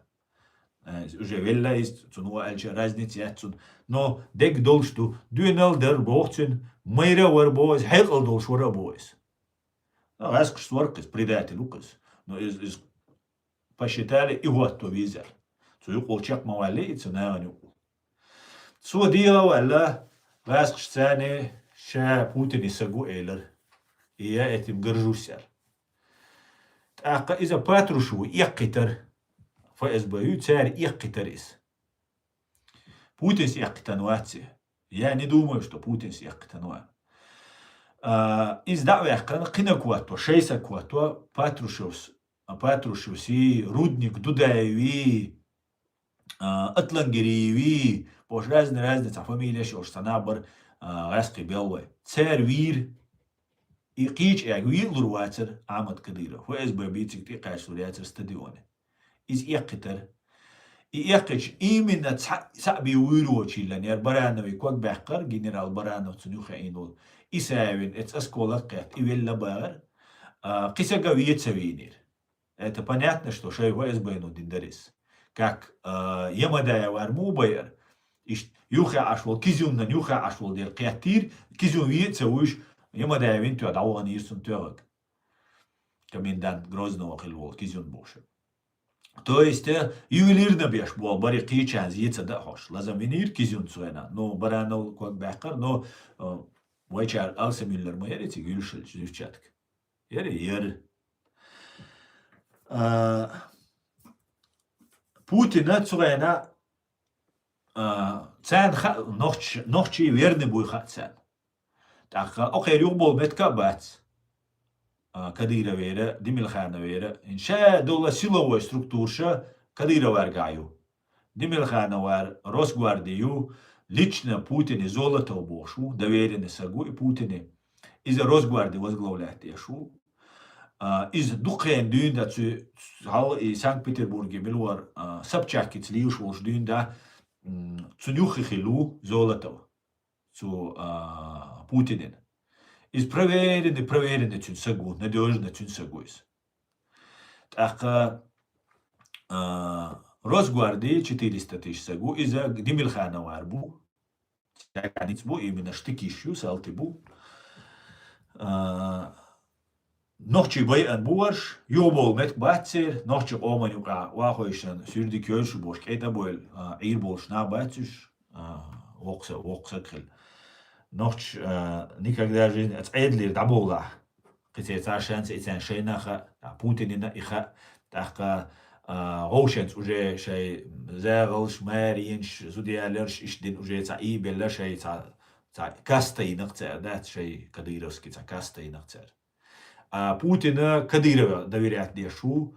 Э, уже велла иза, цунна вон аьлча разница яц цунна. Но дерг долуш ду, дуьйна а дара боху цуьнан, майра а вара боху иза, хьекъал долуш вара а боху иза. Ну, гӀаскхашца вара-кх иза, предатель ву-кх иза. Но иза, иза посчитали, и хӀотто везар. Цу юкъал чекх ма валлий и, цу нахана юкъал. Цо дегӀан а ваьлла, гӀаскхашца цхьаьна ша Путинан саг ву элира. И я этим горжусь аьлла. ТӀаккха иза Патрушев ву эккхийтар. ФСБ ю, цара эккхийтар иза. Путинс эккхийтина вац и. Я не думаю, что Путинс эккхийтина вац. А, иза дӀа а ваьккхина, кхинаг хӀотто, шай саг хӀотто, Патрушевс, а, Патрушевси, Рудник Дудаеви, а, Атлангириеви, бохуш разный-разный цхьа фамилеш йолуш цхьа нах бара, а, гӀаскхий беллой. Цара вийра, и кхечу аьрга вийр лур вацара Ахьмад Кадыров. ФСБ бийциг тӀе кхаьчалур яцара стадионе. Иза эккхийтара. И эккхича, именно цхьа, цхьаъ бен вуьйр вочу йиллан яра Баранове ког баьккхара, генерал Баранов цунна юххе Ӏийна волу. Исаевин эца осколок кхетта, и велла бахара. А, кхин сага вен ца вийнера. Это понятно, что шай ФСБ-но дина дара иза. Как, а, Ямадаевар муха байара? Иштта юххе Ӏаш волу, Кизюннан юххе Ӏаш волу дела кхеттийра, Кизюн вен а ца вуьйш, Ямадаевин тоьхна дӀаваханийра цунна тоьхарг. Комендант Грозного хилла волу Кизюн бохуш. То есть, э, ювелирно беш болу бари кхечарна зен ца дан хьош. Лазам винийра Кизюн цу хенахь. Ну, Баранов ког баьккхара, но, э, вайчара Алсамиллер ма яра цига юьллуш хилча, взрывчатка. Яра, яра. А, Путина цу хенахь, а, царна хаьа, нохч-, нохчий верный буй хаьа царна. ТӀаккха окхера юха болу меттиг а бац. А, Кадыровера, Демирхановера. Ин ша дола силовой структураша Кадыроварга ю. Демирхановар Росгварди ю, лично Путине Золотов бохуш ву, доверенный саг ву и Путине. Иза Росгварди возглавлять деш ву. А, иза дукхен дуьйна да цу, хьал и Санкт-Петербурге мила вара, а, Собчакица лелаш волуш дуьйна да, м, цуьнан юххе хилла ву Золотов, цу, а, Путинина. Иза проверенный, проверенный цуьнан саг ву, надёжный цуьнан саг ву иза. ТӀаккха, а, Росгварди четыреста тысяч саг ву, иза Демирхановар бу. Цаьрга ницкъ бу, именно штык йиш ю, салти бу. А, нохчий байъан бу варш, юха болу меттиг бац церан, нохчийн къоман юкъахь вахойшан суьрдиг йойшу бохуш, кӀета а бойла, а, Ӏийр болуш нах бац уьш, а, воккха са-, воккха саг хилла. Нохчаш, а, никогда в жизни аса Ӏедалера дӀабовлахь. Кхин церан цхьа шанс, и царна шайна а хаьа, а, Путинина а и хаьа, тӀаккха, а, вовшанца уже шайн загӀалш, маренаш, зуда яларш, иштта дина уже цхьа ийбелла шайн цхьа, цхьа каста йинакх цара, дац шайн кадыровский цхьа каста йинакх цара. А Путина Кадырова доверять деш ву.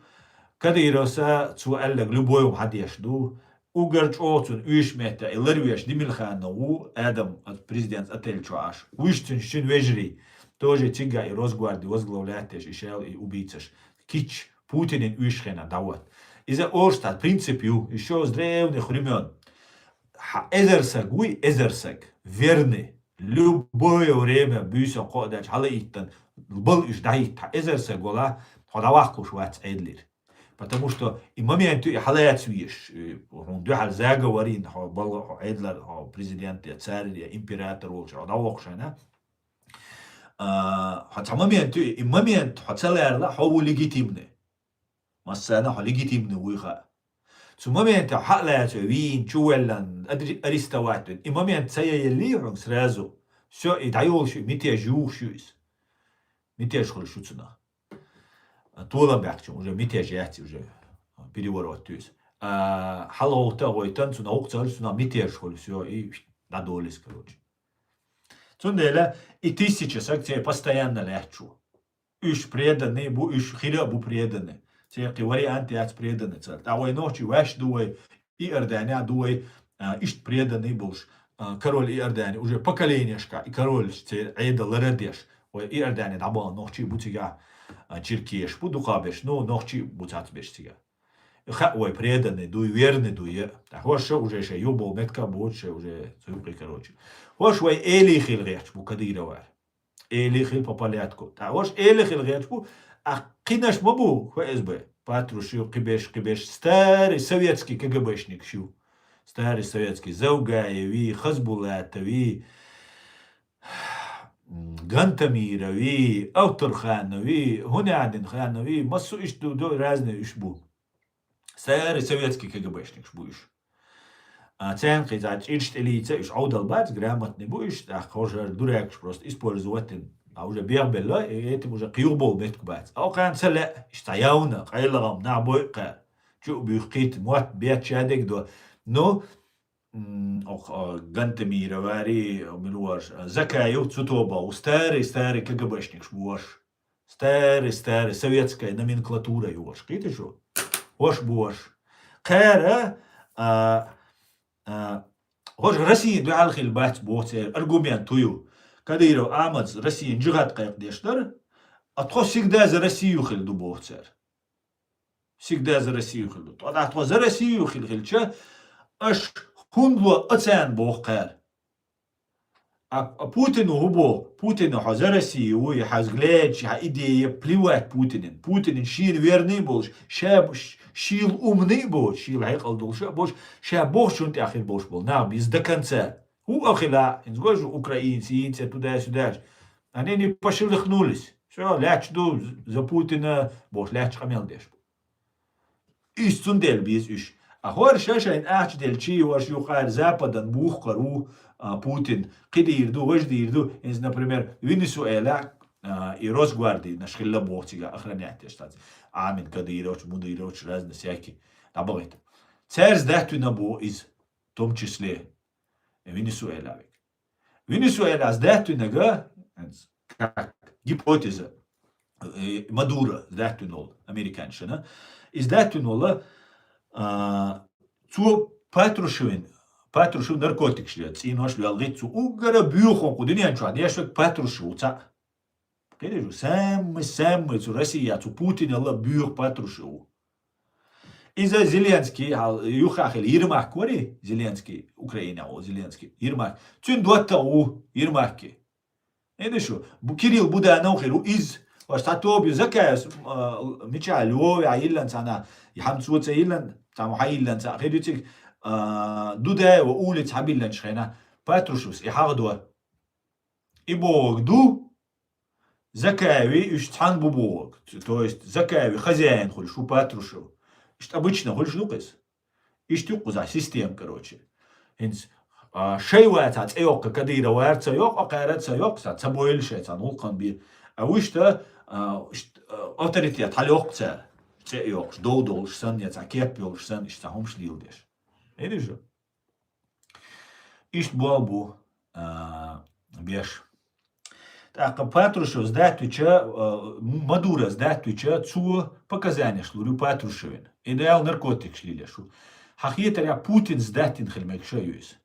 Кадыровса цо аьлларг любой хӀума хьан деш ду. Уггар чӀогӀа цунна уьш метта и ларвеш Демирханов ву, Адам, а, президент отель чу Ӏаш. Вуьш цуьнан шин вежарий, тоже цига и Росгварди возглавлять деш, и шел, и убийцаш. Кич Путинин уьш хена дӀават. Иза орста принцип ю, ещё с древних времён. Хьан эзар саг вуй, эзар саг. Верный. Любое время буьйсан кхоъ даьлча хьала иттан, бал уьш дӀахӀитта, хьан эзар саг вала, хьо дӀаваккхалуш вац Ӏедалера. Потому что и момент ю и хьалаца веш, и хьуна дуьхьал заговор йина, хьо бал-, хьо Ӏедалар, хьо президент я, царь я, император волчу, хьо дӀавоккхуш хьайна. А, хьо цхьа момент ю, и момент хьо ца лерла, хьо ву легитимный. Массарна хьо легитимный вуй хаьа. Цу моментехь хьа а лаьцна вийна, чу веллан, адре-, арестовать вина. И момент ца яеллий хьуна сразу, всё, и дӀайолуш ю, мятеж юхуш ю иза. Мятеж хуьлуш ю цунах. Толам баьхкачун уже мятеж яц, уже переворот ю иза. А, хьалагӀовтта а гӀойтан, цунах гӀуллакх ца хуьлуш, цунах мятеж хуьлу, всё, и дӀадолу иза, короче. Цундела и тысяча саг церан постоянно лаьтташ ву. Уьш преданный бу, уьш хила а бу преданный. Церан кхин вариант яц преданный ца. ТӀаккха вай нохчий ваьш ду вай, Иордания ду вай, а, иштта преданный болуш, а, король Иордания, уже поколенешка и король церан Ӏедал лара а деш. Вай Иордания дӀабахана нохчий бу цигахь, а, черкеш бу, дукхахберш, ну, нохчий бу цацберш цигахь. Хаьа вай преданный дуй, верный дуй. ТӀаккха хӀорш уже шайн юхаболу меттиг а боцуш, шайн уже цу юккъе, короче. ХӀорш вай элий хила гӀерташ бу Кадыровар. Элий хила по порядку. ТӀаккха хӀорш элий хила гӀерташ бу, а кхинаш ма бу, ФСБ, Патрушев, кхиберш, кхиберш, старый советский КГБшникаш ю. Старый советский, Завгаеви, Хазбулатови, Гантамирови, Авторханови, Хунядинханови, массо а иштта ду, ду, разные уьш бу. Старый советский КГБшникаш бу уьш. А, царна кхин цхьа чӀирш тӀелийца, уьш Ӏовдал бац, грамотный бу уьш, тӀаккха хӀорш дурегаш просто использовать дина. А уже бехбелла, и этим уже кхин юхаболу меттиг бац. А окхарна ца лаьа, иштта цхьа явна, къайлагӀам, нах бойу кхара. Чу а буьйху кхийтта, мотт бетта шадерг до. Ну, м, ох, а, Гантамировари, мила ву хӀорш, а, Закаев цу тоба ву, старый, старый КГБшникаш бу хӀорш. Старый, старый, советская номенклатура ю хӀорш. Кхийтий шу? ХӀорш бу хӀорш. Кхара, а, а, хӀорш Россия дуьхьал хила бац боху церан аргумент хӀу ю. Кадыров Ахьмадс Россиян джихад кхайкхадеш дара, а тхо всегда за Россию хила ду боху цара. Всегда за Россию хила ду. Ткъа тхо за Россию хила хилча, аша хӀунда ло а царна боху кхара. А, а Путину хӀу боху? Путину хьо за Россию ву, и хьан взгляд, и хьан идея, плевать Путинин. Путинин шена верный а болуш, ша б-, ш-, шийла умный а боцуш, шийла хьекъал долуш а болуш, ша бохучунна тӀехь хир болуш болу нах беза до конца. ХӀу а хила, хӀинца гой шу украинец, хӀинца туда-сюда. Они не пошелохнулись. Всё, лаьтташ ду за Путина, бохуш, лаьтташ къамел деш бу. Иза цундела беза уьш. А хӀора ша шайна ахча делчий, ваша юкъара Западан бухкар ву, а, Путин. Кхидийр ду, важдийр ду. ХӀинца, например, Венесуэла, а, и Росгвардинаш хилла боху цига охранять деш цац. Амин Кадырович, Мудырович, разные всякие. ДӀабахийта. Цаьрца даьттина боху иза, в том числе Венесуэла век. Венесуэла сдаьтта виннарг, как гипотеза, э, Мадуро сдаьтта винна вола, американцашна. Из сдаьтта винна вола, а, цо Патрушевна, Патрушев наркотикаш ле, цӀенош лелхийт цо, уггара боьха хӀама кху дунен чу деш верг Патрушев ва цхьаъ. Кхетий шо, самый, самый цу Россе, цу Путинел а боьха Патрушев ва. Иза Зеленский, хьал, юха хила Ермак варий, Зеленский, Украина вола Зеленский, Ермак. Цуьнан доттагӀа ва Ермак. Кхетий шо, Бу-, Кирилл Буданов хир ву из, ваш цхьа тоба ю Закаевс, а, мичахь Львовехь йиллина цхьана, и хӀама цо ца йиллина, цхьаммо хьайиллина цхьаъ хир ю цига, а, Дудаева улица хьабиллинчу хенахь, Патрушевс и хьахадо. И бохург ду, Закаеви уьш цхьаьна бу бохург. То есть Закаеви хозяин хуьлуш ву Патрушев. Иштта обычно хуьлуш ду-кх иза. Иштта ю-кх кхузахь система, короче. ХӀинца, а, шайн вацахь цӀе йоккху Кадыров вара ца йоккху, кхара ца йоккху, ца, ца бойла шайн цхьана гӀуллакхана бен. А вуьшта, а, иштта, а, авторитет хьалайоккху цара. ЦӀе а йоккхуш, дов долуш санна, я цхьа кеп йолуш санна, иштта цхьа хӀумаш леладеш. Хьийзаш ду? Иштта болх бу, а, беш. ТӀаккха Патрушев сдаьтта вича, а, Мадуро сдаьтта вича, цо показанеш лур ю Патрушевна. И Дала наркотикаш лелош ву. Хьан хетарехь Путин сдаьтта вина хила мегаш а ю иза.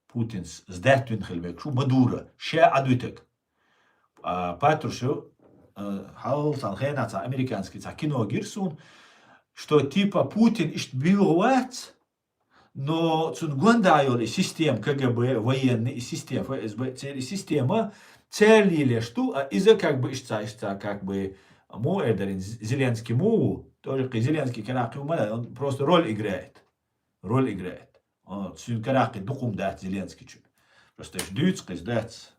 Путин сдаьтта вина хила мегаш ву Мадуро. Ша Ӏадвитарг. А, Патрушев, а, хьалха цхьана хенахь цхьа американский цхьа кино гира суна, что типа Путин иштта боьха вац, но цунна гонаха йолу и система, КГБ, военный, и система, ФСБ, церан и система церан лелош ду, а иза как бы иштта, иштта как бы, муха эр дара, З-, Зеленский муха ву, тоже кхин Зеленский карахь ма, он просто роль играет. Роль играет. О, цуьнан карахь дукха хӀума дац Зеленскийчун. Просто аш дуьйцу кхин дац.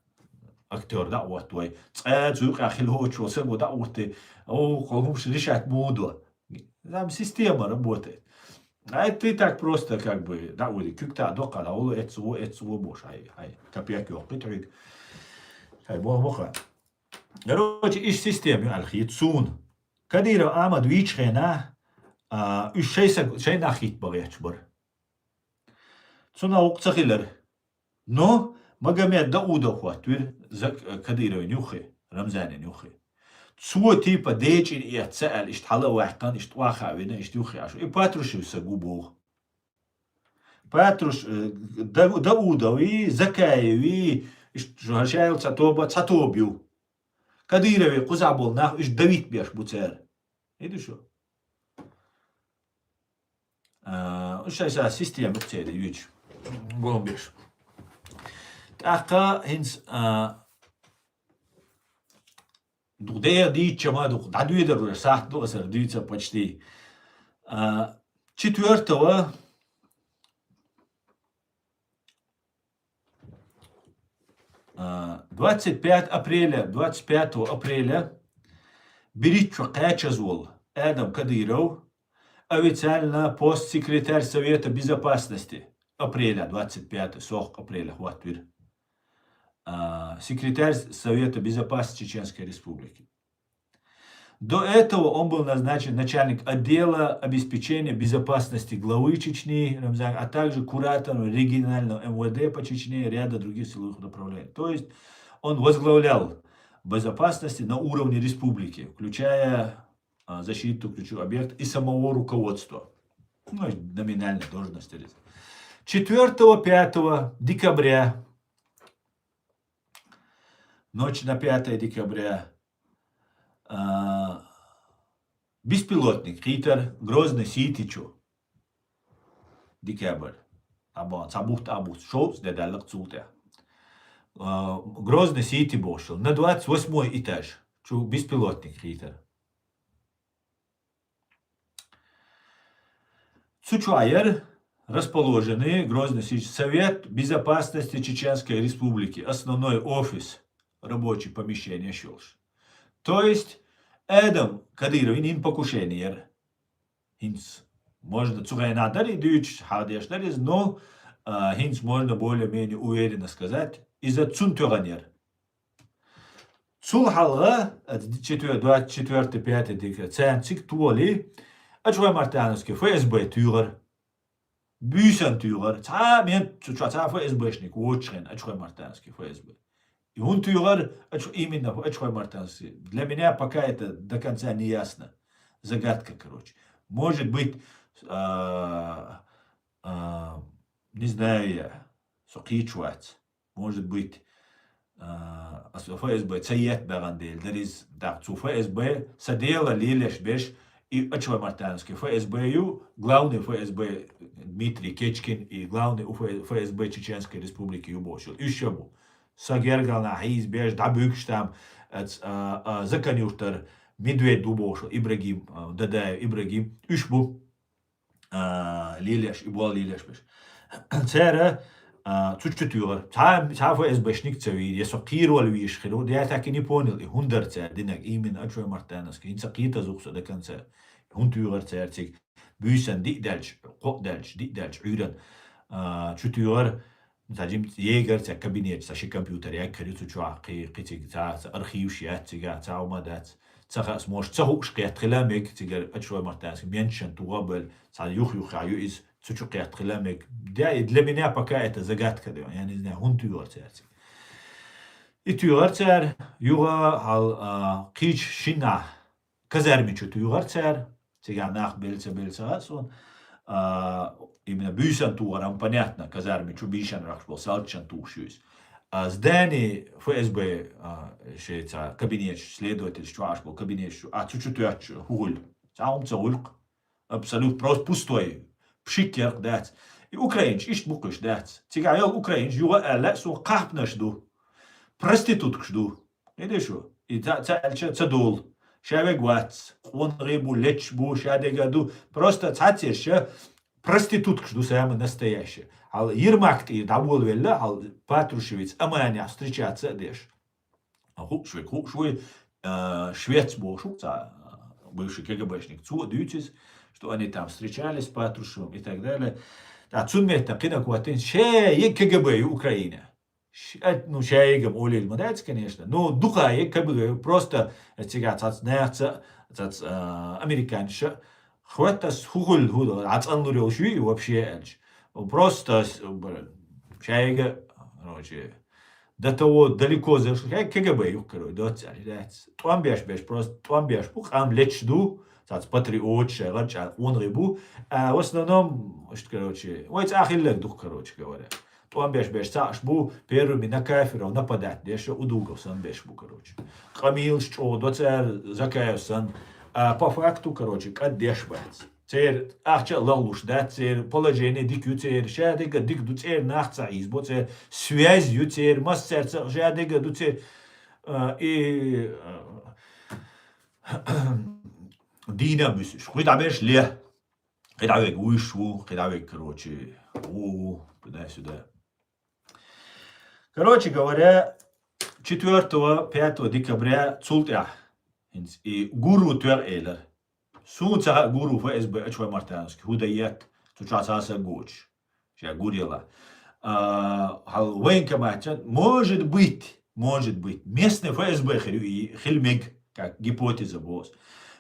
Актёр дӀа а хӀотта вай. Цкъа цу юкъахь хила воцуш волу саго дӀа а хӀоттий, о, кхо хӀумаш решать муха до. Там система работает. А это ты так просто, как бы, да, ури, куьг та доккха, да, улу эццу, эццу бохуш, хьай, хьай, копейк йоккхуьйту хьуьга. Хьай, боху, боху. Короче, иштта система ю аьлла хета суна. Кадыров Ахьмад вийчу хенахь, а, уьш шайн са-, шайн нах хӀитта бан гӀерташ бара. Цунах вукху ца хилар. Но Магомед Даудов хӀоттавира Зак-, Кадыровн юххе, Рамзанан юххе. Цо типа дечӀина эцна ца аьлла, иштта хьала а ваьккхина, иштта охьа а вина, иштта юххе Ӏаш. И Патрушев саг ву боху. Патруш-, э, Да-, Даудови, Закаеви, иштта шу хӀара шайл цхьа тоба, цхьа тоба ю. Кадырови кхузахь болу нах, уьш давит беш бу цара. Иду шу? А, уьш шайн система церан юьйцуш. Гулам беш. ТӀаккха хӀинца, а, дукха дера дийцча ма дукха, дӀадоьдар вара, сахьт ду аса дуьйцур почти. А, четвёртого, а, двадцать пятого апреля, двадцать пятого апреля берхӀитта шо кхачаза волу Адам Кадыров официально пост секретарь Совета Безопасности, апреля двадцать пятого, сох апреля хӀоттавира. А, секретарь Совета Безопасности Чеченской Республики. До этого он был назначен начальник отдела обеспечения безопасности главы Чечни Рамзан, а также куратором регионального МВД по Чечне и ряда других силовых направлений. То есть он возглавлял безопасности на уровне республики, включая, а, защиту ключевых объектов и самого руководства. Ну, номинальной должности. Четвёртого, пятого декабря, ночь на пятое декабря, а, беспилотник хийтира Грозный Сити чу. Декабрь. Цхьа бу-, цхьа бутт а бутт, шовзткъа де даьлла-кх цул тӀаьхьа. А, Грозный Сити бохуш йолу, на двадцать восьмой этаж чу беспилотник хийтира. Цу чохь яра расположенный Грозный Сити Совет безопасности Чеченской Республики, основной офис, рабочий помещенеш йолуш. То есть Адам Кадыровн йина покушение яра. ХӀинца можно цу хенахь дарий дуьйцуш, хьаладеш дара иза, но, а, хӀинца можно более-менее уверенно сказать, иза цунна тоьхна яра. Цул хьалха, а, четвёр-, двадцать четвёртый, пятый декабрь, царна цига толи, Ачхой-Мартановский ФСБ туьйхира. Буьйсан туьйхар. Цхьа мент цу чу цхьа ФСБшник воцуш хьайна, Ачхой Мартановский ФСБ. И хӀун туьйхар, Ач-, именно Ачхой Мартановский. Для меня пока это до конца не ясно. Загадка, короче. Может быть, а, а, не знаю я, со кхечу вац. Может быть, а, ас ФСБ ца ет беган дел, дариз, да, цу ФСБ, са дела лелеш беш, и Ачхой Мартановский ФСБ ю, главный ФСБ Дмитрий Кечкин и главный у ФСБ Чеченской Республики ю бошул. Уьш ша бу. Са гергална хьийз беш, да буьгш там, а, а, а, Закан-Юртар Медведь ду бошул, Ибрагим, а, Дадаев Ибрагим. Уьш бу. А, лелеш, и бол лелеш беш. Цара, а, цу чу туьйхар. Цхьа, цхьа ФСБшник ца вийр, я со кхийрвал вийш хир ву, я так и не понял, и хӀун дар цара динаг, именно Ачхой Мартановский, хӀинца кхета зух со до конца. ХӀун туьйхар цара цига? Буьйсан диъ даьлча, кхоъ даьлча, диъ даьлча Ӏуьйран, а, чу туьйхар, цхьа жим егар цхьа кабинет, цхьа ши компьютер яггар ю цу чохь, кхи, кхи цига цхьа, цхьа архивш яц цига, цхьа хӀума дац. Ца хаас, может, ца хууш кхетта хила мег, цигара Ачхой Мартановский менчан тугӀа а бел, цхьа юх-юха ю иза, цу чу кхетта хила мег. Да, и для меня пока это загадка, да, я не знаю, хӀун туьйхар цара цига. И туьйхар цара, юха хьал, а, кхийча шинна казарми чу туьйхар цара, цигахь нах белла ца белла ца хаьа суна, а, именно буьйсан тухар, ам понятно, казарми чу буьйсан рахаш болу салтчан тухуш ю иза. А здание ФСБ, а, шен цхьа кабинеташ, следователь чохь болу кабинеташ чу, а цу чу тоьттуш хӀу хуьлу? Цхьа хӀума ца гӀулкх. Абсолютно просто пустой. Пшик ярх дац. И украинчу иштта бу кхуьш дац. Цигахь йолу украинчу юха а аьлла, суна кхахпанаш ду. Проституткаш ду. Видишь, и ца, ца аьлча ца долу. Ша вег вац. Къонахий бу, лечаш бу, ша дега ду. Просто цхьаццерш ша проституткаш ду самые настоящие. Хьал Ермак тӀера дӀаволавелла, хьал Патрушевец Аманехь встречаться а деш. Хууш вег, хууш вуй, а, швец бохуш ву цхьа, бывший КГБшник. Цо а дуьйцу иза, что они там встречались с Патрушевым и так далее. Ткъа цунна метта кхинак ваттина, ша е КГБ ю Украина. Ш-, а, ну, ша егам олийла ма дац, конечно. Ну, дукха е КГБ, просто цигахь цац нахаца, цац, а, американца хӀоттас хӀу хуьлу, хӀу, а цӀанлур йолуш юй вообще аьлча. Просто с-, б-, ша ега, короче, до того далеко зашел, ка-, КГБ ю, короче, доццаьлла дац. ТӀом беш беш, просто тӀом беш бу, къам лечаш ду, цац патриот, шай гӀарчӀа къонахий бу. А в основном, ишт, короче, вай цӀа хиллаг ду, короче говоря. ТӀом беш беш цхьаъш бу, первыми на кафиров нападать деш, Удугов сан беш бу, короче. Къамелаш чӀогӀа до цара, Закаев сан. А по факту, короче, кӀад деш бац. Церан ахча а лахлуш дац, церан положение дика ю церан, ша дега дика ду церан, нах ца хьийзабо церан, связь ю церан, массаьрца ша дега ду церан. А, и, а, дийна а буьсуш. Кхуьй дӀабеш ле. КхидӀа вег вуьйш ву, кхидӀа вег, короче, ву, ву, туда-сюда. Короче говоря, четвёртого, пятого декабря цул тӀаьхьа хӀинца и гуру тоьгӀа элира. Суна ца хаьа гуру ФСБ Ачхой Мартановский хӀу дан етта, цу чохь цхьа саг воцуш. Ша гурела. А, хьал военкоматчан, может быть, может быть, местный ФСБ хир ю и хила мега, как гипотеза боху.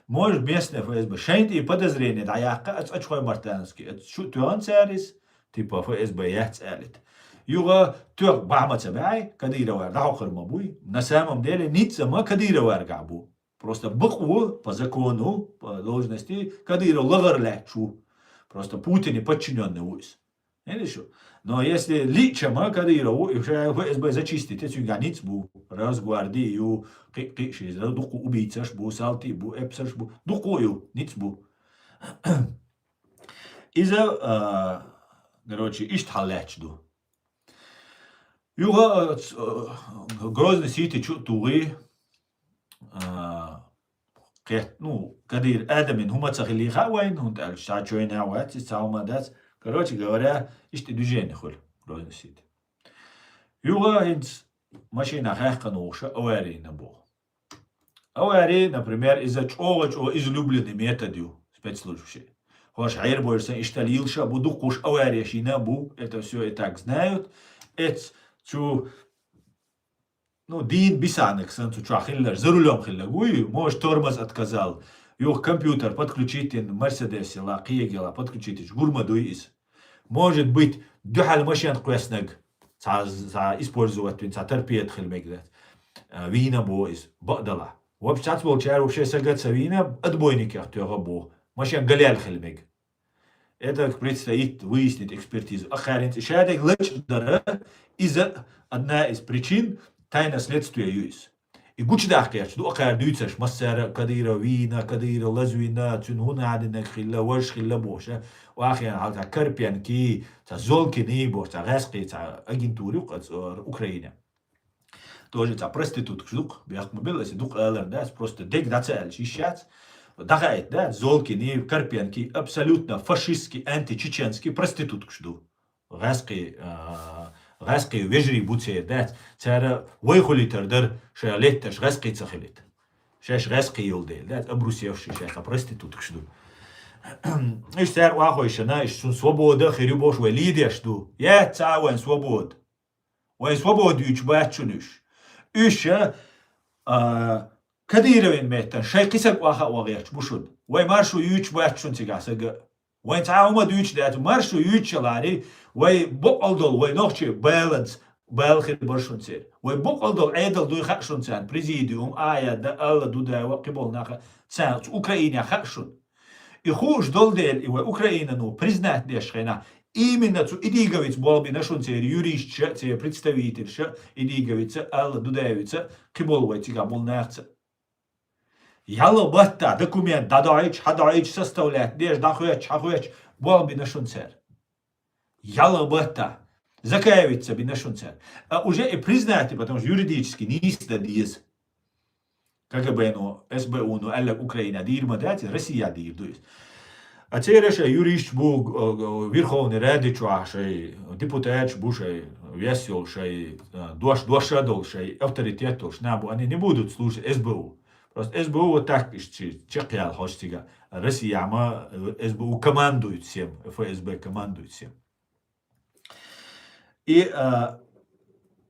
Может, местный ФСБ. Шайн тӀе подозрение дӀаяккха, аца Ачхой Мартановский, аца шу тоьгӀан цара иза, типа ФСБ яц алита. Юха тоьгӀа бахьа ма ца баьхьай, Кадыровар дӀахьокхур ма буй. На самом деле, ницкъ ма Кадыроваргахь бу. Просто бакъ ву по закону, по должности, Кадыров лахара лаьтташ ву. Просто Путине подчинённый ву иза. Видишь? Но если лично ма Кадыров ву, и ФСБ зачистить, цуьнгахь ницкъ бу, Росгвардия ю, кхи-, кхи-, ши, дуккха убийцаш бу, салти бу, эпсаш бу, дуккха ю, ницкъ бу. Иза, а, короче, иштта хьал лаьтташ ду. Юха, а, ц-, а, Грозный Сити чу а тухий, а, кхет-, ну, Кадыр Адамин хӀума ца хилий хаьа вайн, хӀунда аьлча, ша чойна вац, иза цхьа хӀума дац. Короче говоря, иштта движение хуьлу Грозный Сити. Юха хӀинца машина хаьккхина вохуша аварийна боху. Аварий, например, иза чӀогӀа-чӀогӀа излюбленный метод ю спецслужбаши. Хьош хьербойр сан иштта лийла ша бу, дуккхуш авареш йина бу, это всё и так знают. Эц цу Ну, дийна бисанаг сан цу чохь хиллар, за рулём хиллаг вуй, может, тормоз отказал. Юха компьютер подключить йина, Мерседес яла, кхиег яла подключить йича, гур ма дуй иза. Может быть, дуьхьал машен кхоьснаг, цхьа, цхьа использовать вина, цхьа торпеда хила мега дац. А, вийна бо иза, бакъдала. Вообще, цац волчар вообще сага ца вийна, отбойниках тоьга бо. Машен галел хила мега. Это предстоит выяснить экспертизу. Ахарин шадег лач дара, иза одна из причин тайна следствия юис. И гучдахкерч ду ахар дуьйцаш, массара Кадыров вийна, Кадыров лазвина, цун хӀун адинаг хилла, ваш хилла боша. Вахян хьалта Карпенки, ца Золкини бош, ца гӀаскхи, ца агентури юкъац Украина. Тоже ца проституткаш дукъ, бехк ма белла, если дукъ алар дац, просто дег даца аьлча йишац. Дахаайт, да, Золкини, Карпенки, абсолютно фашистский, античеченский проституткаш ду. ГӀаскхи, а, гӀаскхи вежарий бу цер, дац. Цара вай хулитар дар, ша летташ гӀаскхи ца хилит. Шаш гӀаскхи йол дел, дац, обрусевший шаш, а проституткаш ду. Иш цар вахойшана, иш сун свобода хири бош вай лидеш ду. Я ца вайн свобода. Вай свобода юч бачун уж. Уж, а, Кадыровин меттан шай кисак ваха вагъерч бушун. Вай маршу юч бачун цига сага. Вайн цхьа хӀума дуьйцу даьту, маршу юьйцу шалари, вай бокъал долу, вай нохчий баланс, бала хир бар шун цер. Вай бокъал долу Ӏедал дуй хаьа шун царна, президиум, Ая, да, Алла, Дудаева, кхиболу наха, царна, цу Украине хаьа шун. И хууш долу дела, и вай Украина, ну, признать деш хена, именно цу Идиговиц болбина шун цер юристша, цер представительша, Идиговица, Алла, Дудаевица, кхиболу вай цига болу нахца. Яла батта документ дӀадоуьйтуш, хьадоуьйтуш, составлять деш, дӀахоьттуш, хьахоьттуш, болх бина шун цара. Яла батта. Закаевица бина шун цара. А уже и признать, потому что юридически нийса дан деза. КГБ-ну, СБУ-ну, аьлларг Украина дийр ма дац, Россия дийр ду иза. А церан шайн юристаш бу, э, э, Верховный Ради чохь шайн депутаташ бу, шайн вес йолу, шайн, э, дош, доша долу, шайн авторитет долуш нах бу, они не будут слушать СБУ. Просто СБУ вот так иш чи-, чекхъяла хьожу цига. Россия ма, э, СБУ командует всем, ФСБ командует всем. И, э,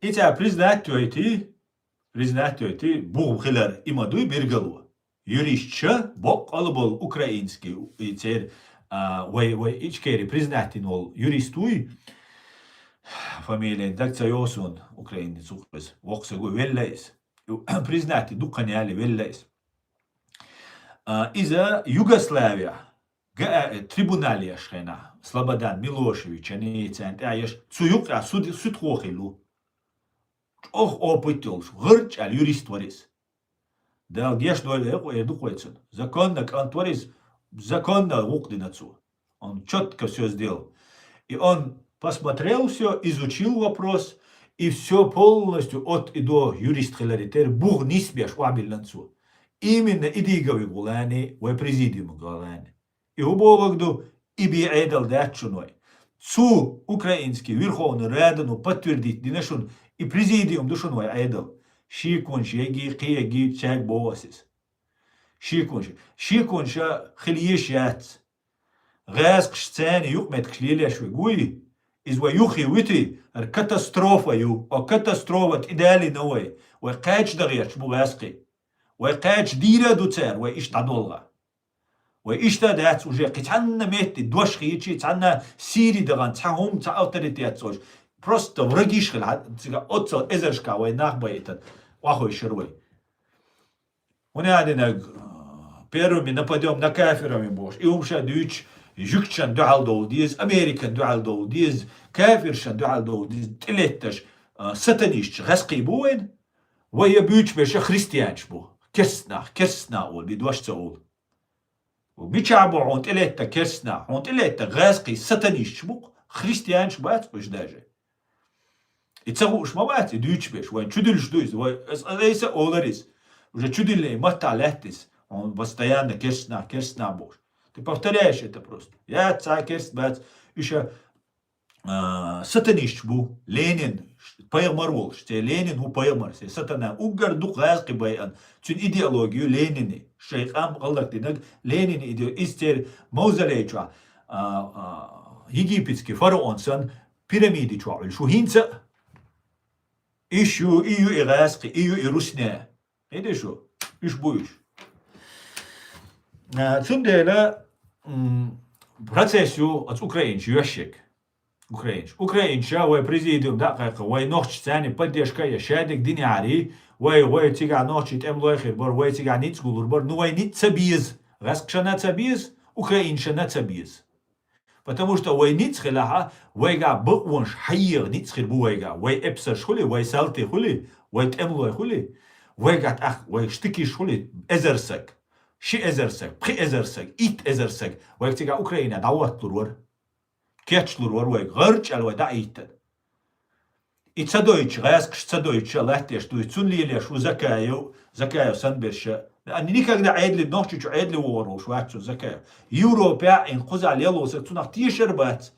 и цара признать йойти, признать йойти, буху хилар и ма дуй биргало. Юристша, боккъала болу украинский, и цер, а, вай, вай Ичкери признать йина волу юрист вуй, фамилия даг ца йо суна, украинец ву иза, воккха саг ву, велла иза. Признать дуккха яли велла иза. А, иза Югославия, ГА, трибунал еш хенахь, Слободан Милошевич, царна тӀехь еш, цу юкъа суд-, судхо хилла ву. ЧӀогӀа опыт йолуш, гӀарчӀ аьлла юрист вара иза. Дала геш дойла, эр ду кхойцун. Законно кӀант вара иза, законно гӀуллакх дина цо. Он чётко всё сделал. И он посмотрел всё, изучил вопрос, и всё полностью от и до юрист хиларе терра бух нисбеш охьабиллина цо. Именно Идигови гӀулани, вай президиума гӀулани. И хӀун бохург ду, и бен Ӏедал дац шуна вай. Цу украинский Верховный Радано подтвердить дина шуна, и президиум ду шуна вай Ӏедал. Шеконаш еги, кхин еги, чаг боху ас иза. Шеконаш. Шеконаш хила еш яц. ГӀаьскхаш царна юкъаметтигаш лелеш вай гуй, иза вай юххе вити, хӀара катастрофа ю. О катастрофа тӀедалина вай. Вай кхача дан гӀерташ бу гӀаьскхий. Вай кхача дийр а ду цара, вай иштта дӀадолгӀа. Вай иштта а дац уже, кхин цхьанна метте дош хийчи, цхьанна Сири дахана, цхьа хӀума, цхьа авторитет цӀош. Просто врагиш хила, цига оццал эзаршка вай нах байтан, охьахойшар вай. ХӀуна а динаг, первыми нападём на кафирами бохуш. И хӀума ша дуьйцуш, жуьгташна дуьхьал довла деза, Американ дуьхьал довла деза, кафиршна дуьхьал довла деза, тӀелетташ, а, сатанисташ гӀаьскхий бу вайн. Вай я буьйцу беша христианаш бу. Керст нах, керст нах олу, би дош ца олу. Мичахь бу хьуна тӀелетта керст нах? Хьуна тӀелетта гӀаьскхий сатанисташ бу, христианаш бац уьш даже. И ца хууш ма вац, и дуьйцуш беш, вайн чудуьлуш ду иза, вай, ас, ас, айса олар иза. Уже чудиллина маттахь лаьтта иза. Хьуна постоянно керст нах, керст нах бохуш. Ты повторяешь это просто. Я цхьа керст бац, уьш а, сатанисташ бу, Ленин, пайхамар волуш, церан Ленин ву пайхамар, церан сатана, уггар дукха гӀаьскхи байан, цуьнан идеология ю Ленини, шайн къам гӀаллакдинарг Ленини идео-, иза церан мавзолей чохь, а, а, египетский фараон санна, пирамиди чохь Ӏуьллуш ву хӀинца а. Иш ю, и ю и гӀаьскхи, и ю и русне. ХӀиди шу, уьш бу уьш. А, цундела, м, процесс ю оцу Украинчу йоьшшиг. Украинаш. Украинаш, вай президиум дӀакхайкха, вай нохчашца цхьана поддержка я шадерг динарий, вай, вай цигахь нохчий тӀемалой хир бар, вай цигахь ницкъ гулур бар, ну вай ницкъ ца беза. ГӀаскхашна ца беза, украинашна ца беза. Потому что вай ницкъ хилахь, вайгахь бакъонаш хьаеха ницкъ хир бу вайгахь. Вай эпсарш хуьлий, вай салтий хуьлий, вай тӀемалой хуьлий, вайгахь тӀаккха вай штыкиш хуьлий, эзар саг, ши эзар саг, пхи эзар саг, итт эзар саг, вайга цигахь Украинехь дӀахӀотталур вара. Кечлур вара вайга, гӀарчӀ аьлла вай дӀахӀиттина. И ца дойтуш, гӀаскхаш ца дойтуш, латтеш дуй, цунна лелеш ву Закаев, Закаев санна берш. Они никогда Ӏедале, Нохчийчу Ӏедале вогӀур волуш вац цунна Закаев. Европехь а, кхузахь лело саг, цунах тешар бац.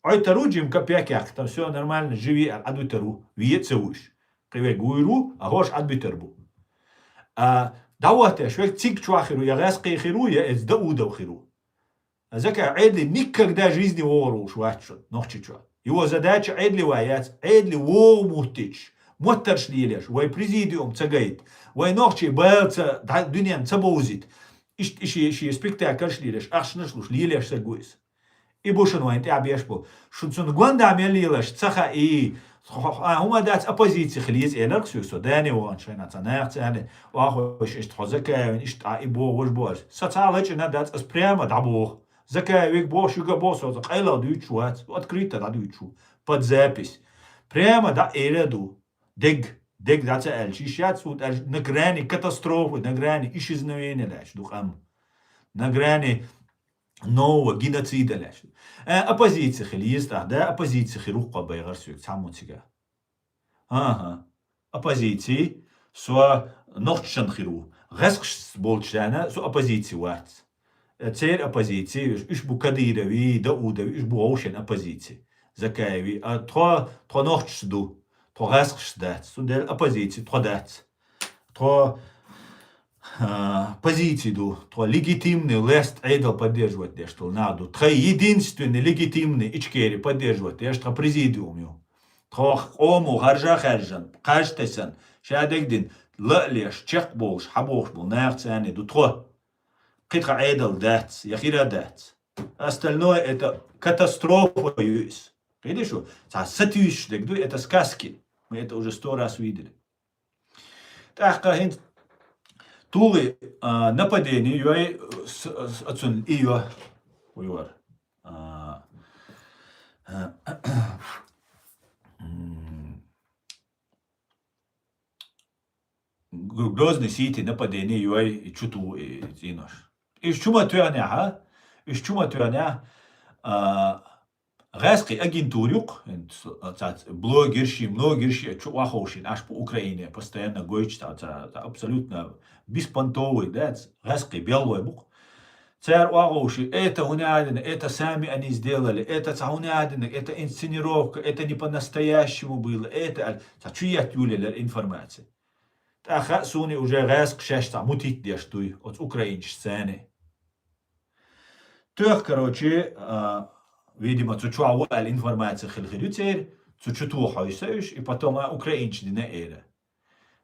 Ӏойтар ву, Джим, капек яьккха, там всё нормально, живи, аьлла, Ӏадуьтар ву, вен а ца вуьйш. Кхин верг вуьйр ву, а хӀорш Ӏадбуьтар бу. А, дӀахӀоттеш верг цигахь хир ву, я гӀаскхий хир ву, я эца Даудов хир ву. Закаев Ӏедале никогда в жизни вогӀур волуш вац шуна, Нохчийчохь. Его задача Ӏедале ван яц, Ӏедале вогӀу моттийча, моттарш лелеш, вай президиум ца гайта, вай нохчий бала ца, дӀа-, дуьненна ца бовзийта. Иштта и ши, ши спектакльш лелеш, ахчанаш луш, лелеш саг ву иза. И бу шуна вайна тӀехь беш бу. Шуна цунна гондам мел лелаш ца хаьий, хьо-, хьо-, а, хӀума дац, оппозици хила еза элира-кх соьга со, Дане ваханчу хенахь цхьа наха царна, охьахойша иштта хьо Закаевна, иштта а и боху, важа боху. Сан цхьа а лачкъина дац, ас прямо дӀабоху. Закаевга боху, шуьга боху, со цкъа къайлаха дуьйцуш вац, открыто дӀадуьйцуш ву, под запись. Прямо дӀа а эр а ду. Дег, дег дӀа ца аьлча, йиш яц, ву аьлча, на грани катастрофы, на грани исчезновения лаьтташ ду къам. На грани нового геноцида лаьтташ ду. Э, оппозици хила еза тӀаккха, да, оппозици хир ву-кх, кхо байгӀар соьга, цхьаммо цигахь. ХӀан-хӀа, оппозици, со нохчашна хир ву. ГӀаскхашца болчарна со оппозици вац. Э, церан оппозици, уьш, уьш бу Кадыровы, Даудовы, уьш бу вовшен оппозици. Закаевы. А тхо, тхо нохчашца ду. Тхо гӀаскхашца дац. Цундела оппозици тхо дац. Тхо, а, позици ду. Тхо легитимный власть, Ӏедал поддерживать деш долу нах ду. Тхайн единственный легитимный Ичкери поддерживать деш тхан президиум ю. Тхох къомо харжа а хаьржина, кхаж а тесна, шадерг дина, ла а леш, чекхболуш, хьабохуш болу нах царна ду тхо. Кхин тхан Ӏедал дац, я хир а дац. Остальное это катастрофа ю иза. Кхидий шу? Цхьа сатуьйсуш дерг ду, это сказки. Мы это уже сто раз видели. ТӀаккха хӀинца тугӀи, а, нападение йой, с-, с-, оцунна и йо, вуьйвар. А, м, Грозный Сити нападение йой, и чу ту, и цӀийнош. Уьш чу ма тоьхнехь, а? Уьш чу ма тоьхнехь, а, гӀаьскхи агентура ю-кх, хӀинца, цац-, блогерши, многерши, чу охьаховшийна, аш по Украине постоянно гойтуш, ца, ца, ца абсолютно беспонтовый, да, ц-, гӀаьскхи беллой бу-кх. Цара охьаховший, это хӀуна а дина, это сами они сделали, это ца хӀуна а дина, это инсценировка, это не по-настоящему было, это, а, ца чу етта юлелера информация. ТӀаккха а суна уже гӀаьскхи шаьш цхьа мутитта деш дуй, оцу украинчашца царна. Тоьхна, короче, а, видимо, цу чохь ву аьлла информация хила хир ю церан, цу чу тохьуьйса уьш, и потом а украинчаша дина эра.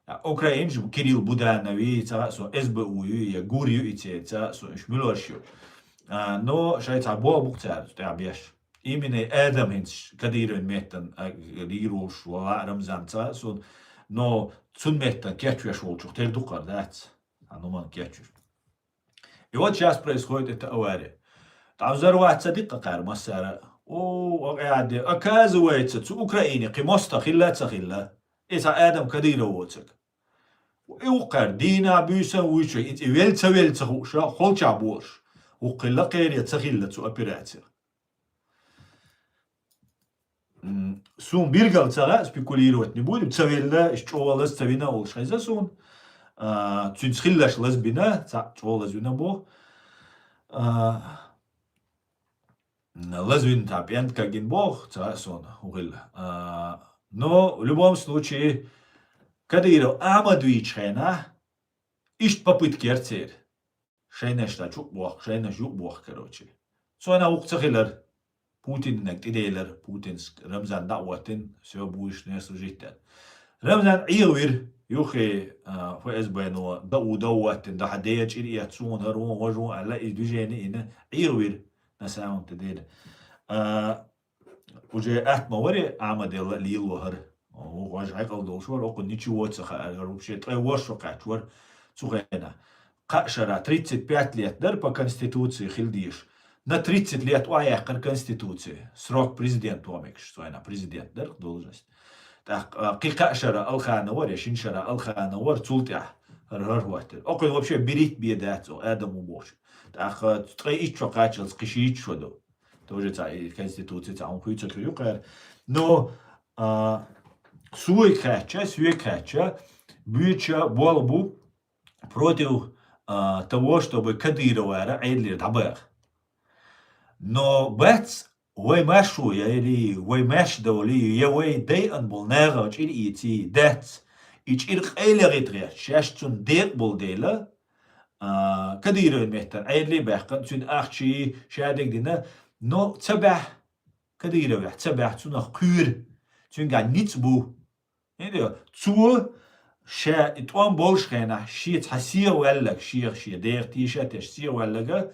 А украинчаш Кирилл Будановы, ца а со, СБУ ю, я ГУР ю и церан, ца а со, уьш муьлш ю. А, но шайн цхьа боху бу-кх цара, тӀехь беш. Именно адам хӀинца Кадыровн меттан, а, лийр волуш вала Рамзан ца а сон, но цун меттан кечвеш волчух тера дукхар дац. А, ну, ман кечвеш. И вот щас происходит эта авария. Там взорваться дикка кхара массара. О, оказывается, цу Украине кхин мостагӀа хилла а ца хилла. И цхьа адам Кадыров воцург. И вукхара дийна буьйсан вуьйчу, и цӀе велла ца велла ца хууша, холчахь болуш. Вукхилла кхере ца хилла цу операцих. М, суна билггал ца хаьа, спекулировать не будем, ца велла, иш чӀогӀа лаза ца вина олуш хеза суна. А, цуьнца хиллаш лаза бина, цхьаъ чӀогӀа лаза вина боху. А, лаза вина цхьа пӀентка гина боху, ца хаьа суна, хӀун хилла. А, но, в любом случае, Кадыров Ахьмад вийчу хенахь, иштта попытка яра церан. Шайнаш дӀа чу а бохку, шайнаш юкъа бохку, короче. Цо вукху ца хилар. Путиннаг тӀеделар, Путинс Рамзан дӀа а хӀоттина, всё, будешь мне служить аьлла. Рамзан Ӏехавира, юххе, а, ФСБ-но, дан у, дан хӀоттина, дан хьан ден чӀир эцна, суна хӀара вон, важа вон аьлла, и движение йина, Ӏехавира, на самом-то деле. А, уже атма варе Ахьмадел лело хӀара. Вож хьекъал долуш вара, окху ничего ца хаьара, хӀара вообще ткъе ворхӀ шо кхаьчна вара цу хенахь. Кхаа шара тридцать пять лет дара по конституции хила дезаш. На тридцать лет охьаяьккхира конституция. Срок президент вомикаш, цойна президент дара должность. ТӀаккха кхин кхаа шара Алханов вара, я шина шара Алханов вара, цул тӀаьхьа хӀара хӀара хӀоттира. Окхуьнан вообще берхӀитта бен дац, о, Адам ву бохуш. ТӀаккха ткъе итт шо кхаччалц кхин шийтта шо ду. Тоже цхьа и конституция цхьа хӀума хуьйцур хир ю кхара. Но, а, соьга хаьттича, соьга хаьттича, буьйцуш болх бу против, а, того, чтобы Кадыровера Ӏедалера дӀабаха. Но бац, вай маршо яйли, вай маьрша довли, я вай дайъан болу нахах чӀир ийций, дац. И чӀир къайле гӀита гӀерташ, шаьш цунна декъа болу дела, а, Кадыровн меттана Ӏедале баьккхина, цуьнан ахчий, шадерг дина, но ца баьхьа Кадыровехь, ца баьхьа цунах кхуьйра, цуьнгахь ницкъ бу. ХӀинца цо ша и тӀом болуш хенахь, шен цхьа сехьа ваьлларг, шех шен дегӀ тийша а теш сехьа ваьлларга,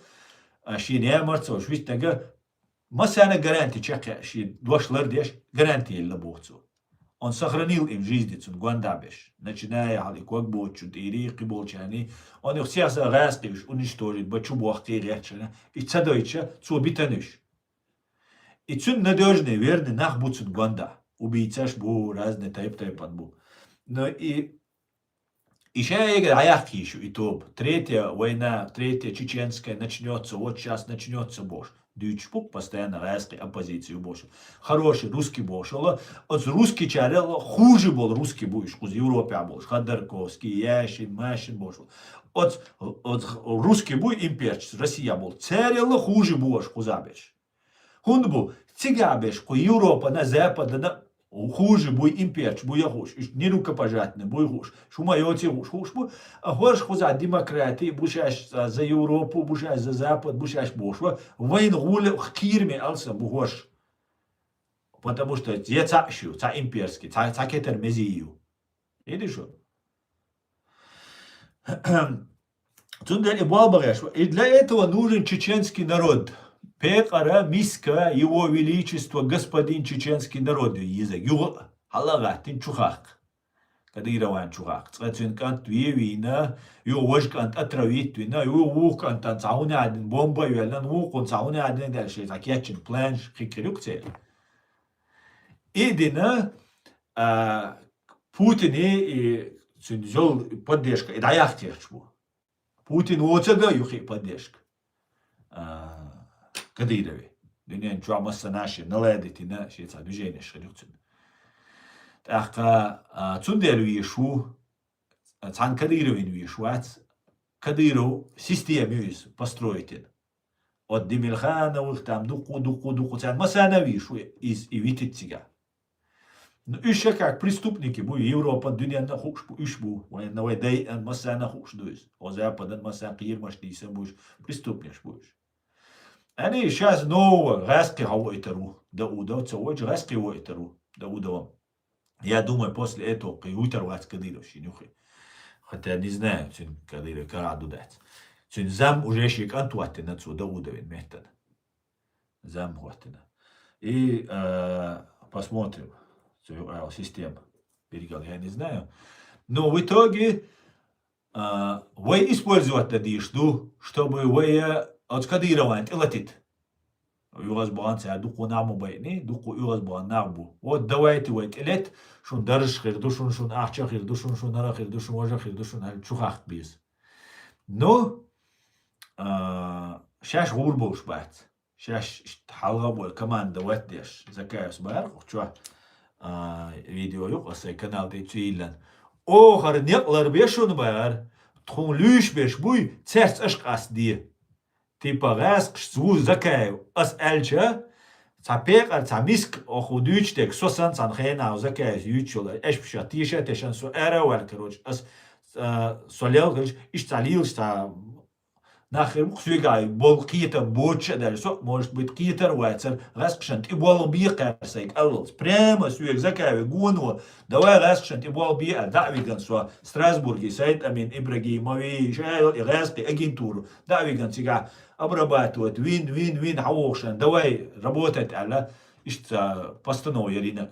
а, шен ямарца а вуш вистага, массарна гаранти чекхъяь, шен дош лардеш, гаранти елла боху цо. Он сохранил им жизни, цунна гондахь беш. Начиная хьал и ког боцучун тӀийрий, кхиболчарний, он их сехьа гӀаьскхий уьш уничтожить бан, чу бохкий гӀерташна, и ца дойтуша, цо битана уьш. И цуьнан надежный, верный нах бу цунна гондахь. Убийцаш бу, разный тайп-тайпан бу. Но и, и ша эгара дӀаяккха йиш ю и тоба. Третья война, третья чеченская начнётся, вот щас начнётся бохуш. Дуьйцуш бу постоянно гӀаьскхий, оппозицию бохуш. Хороший русский бохуш. Оцу русскийчарел хуже болу русский бу уьш, кхуза Европехь болуш. Ходорковский, Яшин, Машин бохуш. Оцу, оцу русский бу имперчис, Россия болу. Царел хуже бу уьш кхузахь берш. ХӀунда бу, цигахь берш кху Европана, Западана хуже буй, имперча буй а хууш, уьш нерукопожатный буй хууш, шу ма йоций хууш, хууш бу, а хӀорш кхузахь демократия бу шаьш, а, за Европу бу шаьш, за Запад бу шаьш бохуш бу, вайна гӀули кхийраме алсам бу хӀорш. Потому что я цхьаъ шу, цхьа имперский, цхьа, цхьа кетар мезий ю. Иди шу. Цундела и болх бан гӀерташ ву. И для этого нужен чеченский народ. Пекъара, миска, его величество, господин чеченский народ ю иза. Юха хьала а гӀаттина чу хаккха. Кадырован чу хаккха. Цкъа цуьнан кӀант ве вийна, юха важа кӀант отравить вина, юха вукху кӀантана цхьа хӀуна а дина бомба а йоьллина, вукхунна цхьа хӀуна а дина даьлла шайн цхьа кечйина план хир ю-кх церан. И дина, а, Путине и цуьнан йолу поддержка и дӀаяккха гӀерташ бу. Путин воцург а ю-кх и поддержка, а, Кадырове. Дуьнен чохь массанхьа шен наладить йина, шен цхьа движенеш хир ю-кх цуьнан. ТӀаккха, а, цундела везаш ву, цхьана Кадыровна везаш вац, Кадыров система ю иза построить йина. От Демирхановых там дуккху, дуккху, дуккху, царна массарна а вийш ву иза и витица цигахь. Ну, уьш ша как преступники бу, Европан, дуьненна а хууш бу, уьш бу, вайна вай дайан массарна а хууш ду иза. О Западан массарна кхерамаш дийсан бу уьш, преступникаш бу уьш. Ани шаьш нового гӀаьскхи хьавойтар ву, Даудов ца войчу гӀаьскхи войтар ву, Даудован. Я думаю, после этого кхин вуьтар вац Кадыров шен юххе. Хотя не знаю, цуьнан Кадыров карахь ду дац. Цуьнан зам уже шен кӀант хӀоттина цо Даудовин меттана. Зам хӀоттина. И, э, посмотрим. Цу юкъа система. Биргал я не знаю. Но в итоге, а, вай использовать дан дийш ду, чтобы вай, э, оцу Кадырован тӀелатита. ОьгӀаз бахана цара дуккха нах ма байъни, дуккха оьгӀаз бахана нах бу. Вот давайте вай тӀелета, шун даржаш хир ду, шун, шун ахча хир ду, шун, шун хӀара хир ду, шун важа хир ду, шун хӀара чу хаккха беза. Ну, а, шаьш гӀур болуш бац. Шаьш иштта хьалха а бой команда ватдеш, Закаевс бара, чохь, а, видео ю-кх, аса сайн канал тӀе цу йиллан. Охара некъ ларбе шуна бара, тхуна луьйш берш буй, цаьрца аша къастаде. Типа гӀаьскхашца ву Закаев, ас аьлча, цхьа пекъар, цхьа миска, оху дуьйцуш дерг, со санна цхьана хенахь Закаевс юьйцуш йолу, эшпиша тийша а тешан, со ара а ваьлла, короче, ас, а, со лел хилча, иштта цхьа лелаш цхьа нах хир бу-кх соьгахь болу кхетам боцуш а даьлла, со а, может быть, кхетар а вацара, гӀаьскхашна тӀе болх бе кхаьра сайн кӀаллалц. Прямо соьга Закаеве гоно, давай гӀаьскхашна тӀе болх бе аьлла, дӀа а вигна со Страсбурге Сайд-Амин Ибрагимове, ша йолу и гӀаьскхи агентура, дӀа а вигна цигахь обрабатывать, вин, вин, вин, хьан вохушан, давай работать аьлла. Иштта постанова яринаг.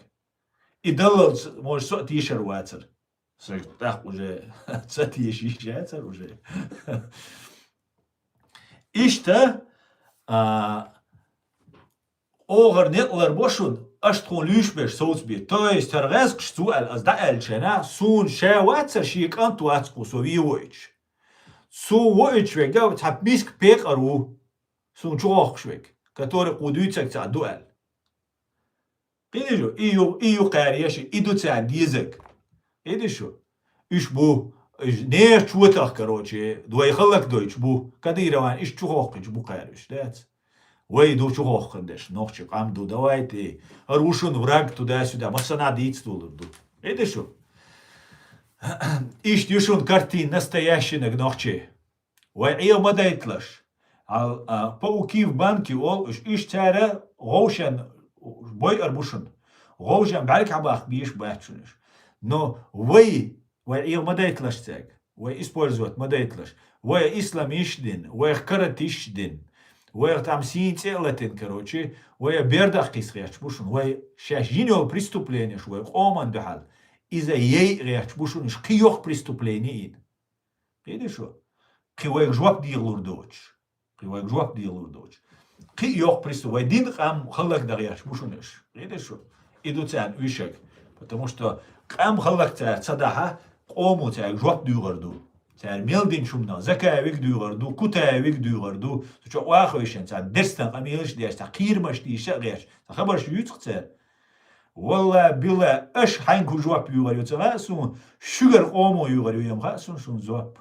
И даллалц, может, со а тешар вацар. Саг тӀаккха уже ца тешийш яцар уже. Иштта, а, оха некъ ларбо шуна, аш тхуна луьйш берш совцабе. То есть, хӀара гӀаьскаш цу аьлла, аз дӀааьлла шайна, суна ша вацар, шен кӀант вац кху, со ве воуьйтуш. Цу воуьйтуш вега цхьа миска пекъар ву, суна чу хохкуш вега, который кху дуьйцаг цхьа ду аьлла. Кхидиш шу? И ю, и ю кхаьреш, и ду царна дезаг. Кхидиш шу? Уьш бу, уьш нехан чотах, короче, вай хӀаллакдойтуш бу. Кадыровна иштта чу хохкуьйтуш бу кхаьра уьш, дац? Вай ду чу хохкан деш, нохчи къам ду, давайте. ХӀара ву шуна враг туда-сюда, массанхьа дийца долур ду. Кхидиш шу? Иштта ю шуна картина настоящийнаг нохчи. Вай Ӏеха ма дайталаш. Ал, а, пауки в банке олу уьш, уьш цара гӀовшан бойар бу шуна. ГӀовшан бӀаьрг хьабаккха безаш бац шуна уьш. Но вай, вай Ӏеха ма дайталаш цаьрга. Вай использовать ма дайталаш. Вай исламиш дин, вай каратиш дин, вай там сийна цӀе а латин, короче, вай бердах кхийса гӀерташ бу шуна. Вай шаьш йина йолу преступлениеш вай къоман дуьхьал. Иза яй а гӀерташ бу шуна, уьш кхин йоккха преступлени йина. Кхидиш шу? Кхин вайга жоп дехалур доцуш. Кхин вайга жоп дехалур доцуш. Кхин а йоккха преступ-, вай дин къам хӀаллакдан гӀерташ бу шуна уьш. Кхидиш шу? И ду царна уьшаг. Потому что къам хӀаллак цара ца дахьа, къомо цаьрга жоп дуьйгӀур ду. Цара мел динчу хӀуманах Закаевиг дуьйгӀур ду, Кутаевиг дуьйгӀур ду. Цу чу охьавешан цара дерстан къамелаш а деш, цхьа кхерамаш тийша а гӀерташ, цхьа хабарш юьйцу-кх цара. Валла, билла, аша хьаьнга хӀун жоп юьйгӀур ю ца хаьа суна, шуьгара къомо юьйгӀур ю ям хаьа суна шуна жоп.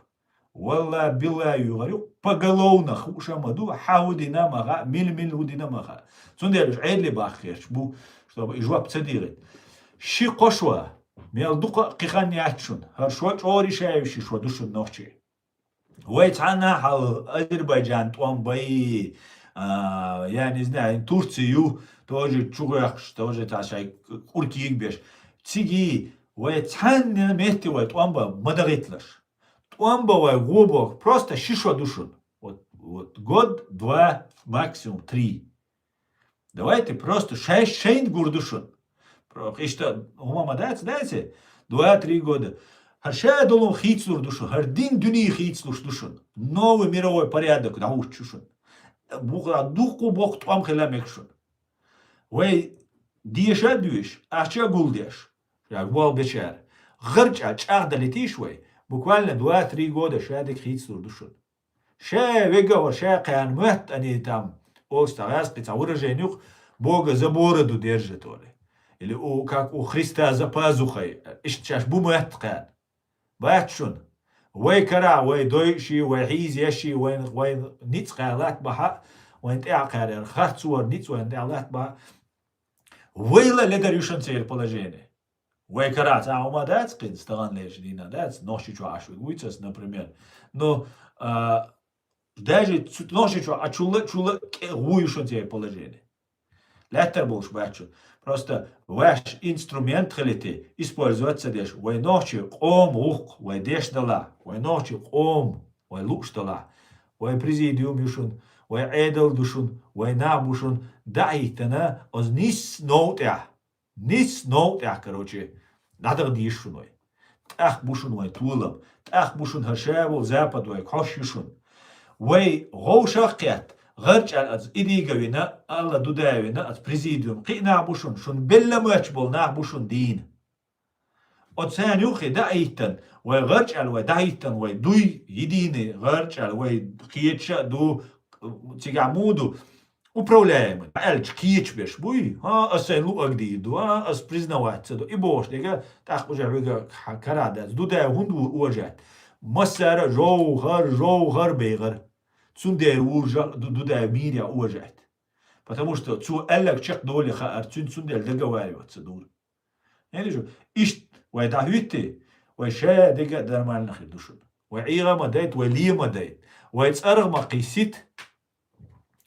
Валла, билла, юьйгӀур ю, поголовно хууш а ма ду, хьан хӀун дина ма хаьа, мила-мила хӀун дина ма хаьа. Цундела уьш Ӏедале баккха гӀерташ бу, чтобы и жоп ца дийгӀийта. Ши-кхо шо, мел дукха а кхин хан яц шуна, хӀара шо чӀогӀа решающий шо ду шуна нохчий. Вай цхьанна хьал Азербайджан тӀом бай, а, я не знаю, Турция ю, тоже чугӀоьхкуш, тоже та шай кӀур кийгабеш. Циги вай цхьанна метте вай тӀом бан ма дахийталаш. ТӀом бан вай гӀо бо, просто ши шо ду шуна. Вот, вот год, два, максимум три. Давайте просто шай-, шайна гур ду шуна. Про-, иштта хӀума ма дац, даций? Два-три года. ХӀара ша долун хийцалур ду шуна, хӀара дин дуьне хийцалуш ду шуна. Новый мировой порядок дӀахӀуттуш ю шуна. Бухара дуккха боккха тӀом хила мега шуна. Вай деша а дуьйш, ахча а гулдеш, шаьш болх бечара. ГӀарчӀа чӀагӀдалийтийша вай, буквально два-три года ша дика хийцалур ду шуна. Ша вега а вара, ша кхаьрна моьтту, ани там, олуш цхьа гӀаьскхи цхьа выражение ю-кх, Бога за бороду держит олий. Или у, как у Христа за пазухой. Иштта шаьш бу моьтту кхаьрна. Бац шуна. Вай карахь, вай дойуший, вай хьийзеший, вай, вай ницкъ кхаьрна латта бахьа, вайн тӀаьхьа кхаьрера харцвар ницкъ вайн тӀаьхьа латта бахьа. Вайла ледар ю шуна церан положение. Вай карахь цхьа хӀума дац кхин, стагана лерчу дийнахь дац, Нохчийчохь Ӏаш вуьгу вуьйцу ас, например. Но, а, даже цу-, Нохчийчохь а чулла, чулла кӀе-, гӀу ю шуна церан положение. Лаьттар болуш бац шуна. Просто ваьш инструмент хилийта, использовать ца деш, вай нохчий къоман гӀуллакх, вай деш далахь, вай нохчий къоман, вай лууш далахь, вай президиум ю шуна, вай Ӏедал ду шуна, вай нах бу шуна, дӀа а хӀиттина, оцу нис новкъа тӀехь. Нис новкъа тӀехь, короче, дӀадаха дезаш шуна вай. ТӀаккха бу шуна вайн толам, тӀаккха бу шуна хӀара ша волу Запад вайга хьош ю шуна. Вай гӀовшах а кхетта, гӀарчӀаьлла аса и дийга вина, Алла Дудаев вина, аса президиум кхин а нах бу шуна, шуна белла моьттуш болу нах бу шуна дийна. Оцу царна юххе дӀа а хӀиттина, вай гӀарчӀаьлла вай дӀахӀиттина, вай дуй, единый гӀарчӀаьлла вай кхеташ а ду, цигахь муха ду, управляемый, аьлча кхеташ берш буй, хӀа, ас сайн луъург дийр ду, хӀа, ас признавать ца до, и бохуш дерг, тӀаккха уже вига хьан карахь дац. Дудаев хӀунда ву уважать? Массара а жовхар, жовхар бегӀар. Цундела ву жа-, Ду-, Дудаев мийра уважать. Потому что цо аьлларг чекхдоле хаьара, цуьнца цундела договариваться дура. Хьенаш ю? Иштта вай дӀахӀуьттий, вай ша дерг а нормально хир ду шуна. Вай Ӏеха ма дайта, вай ле ма дайта, вай цӀарах ма кхийсита,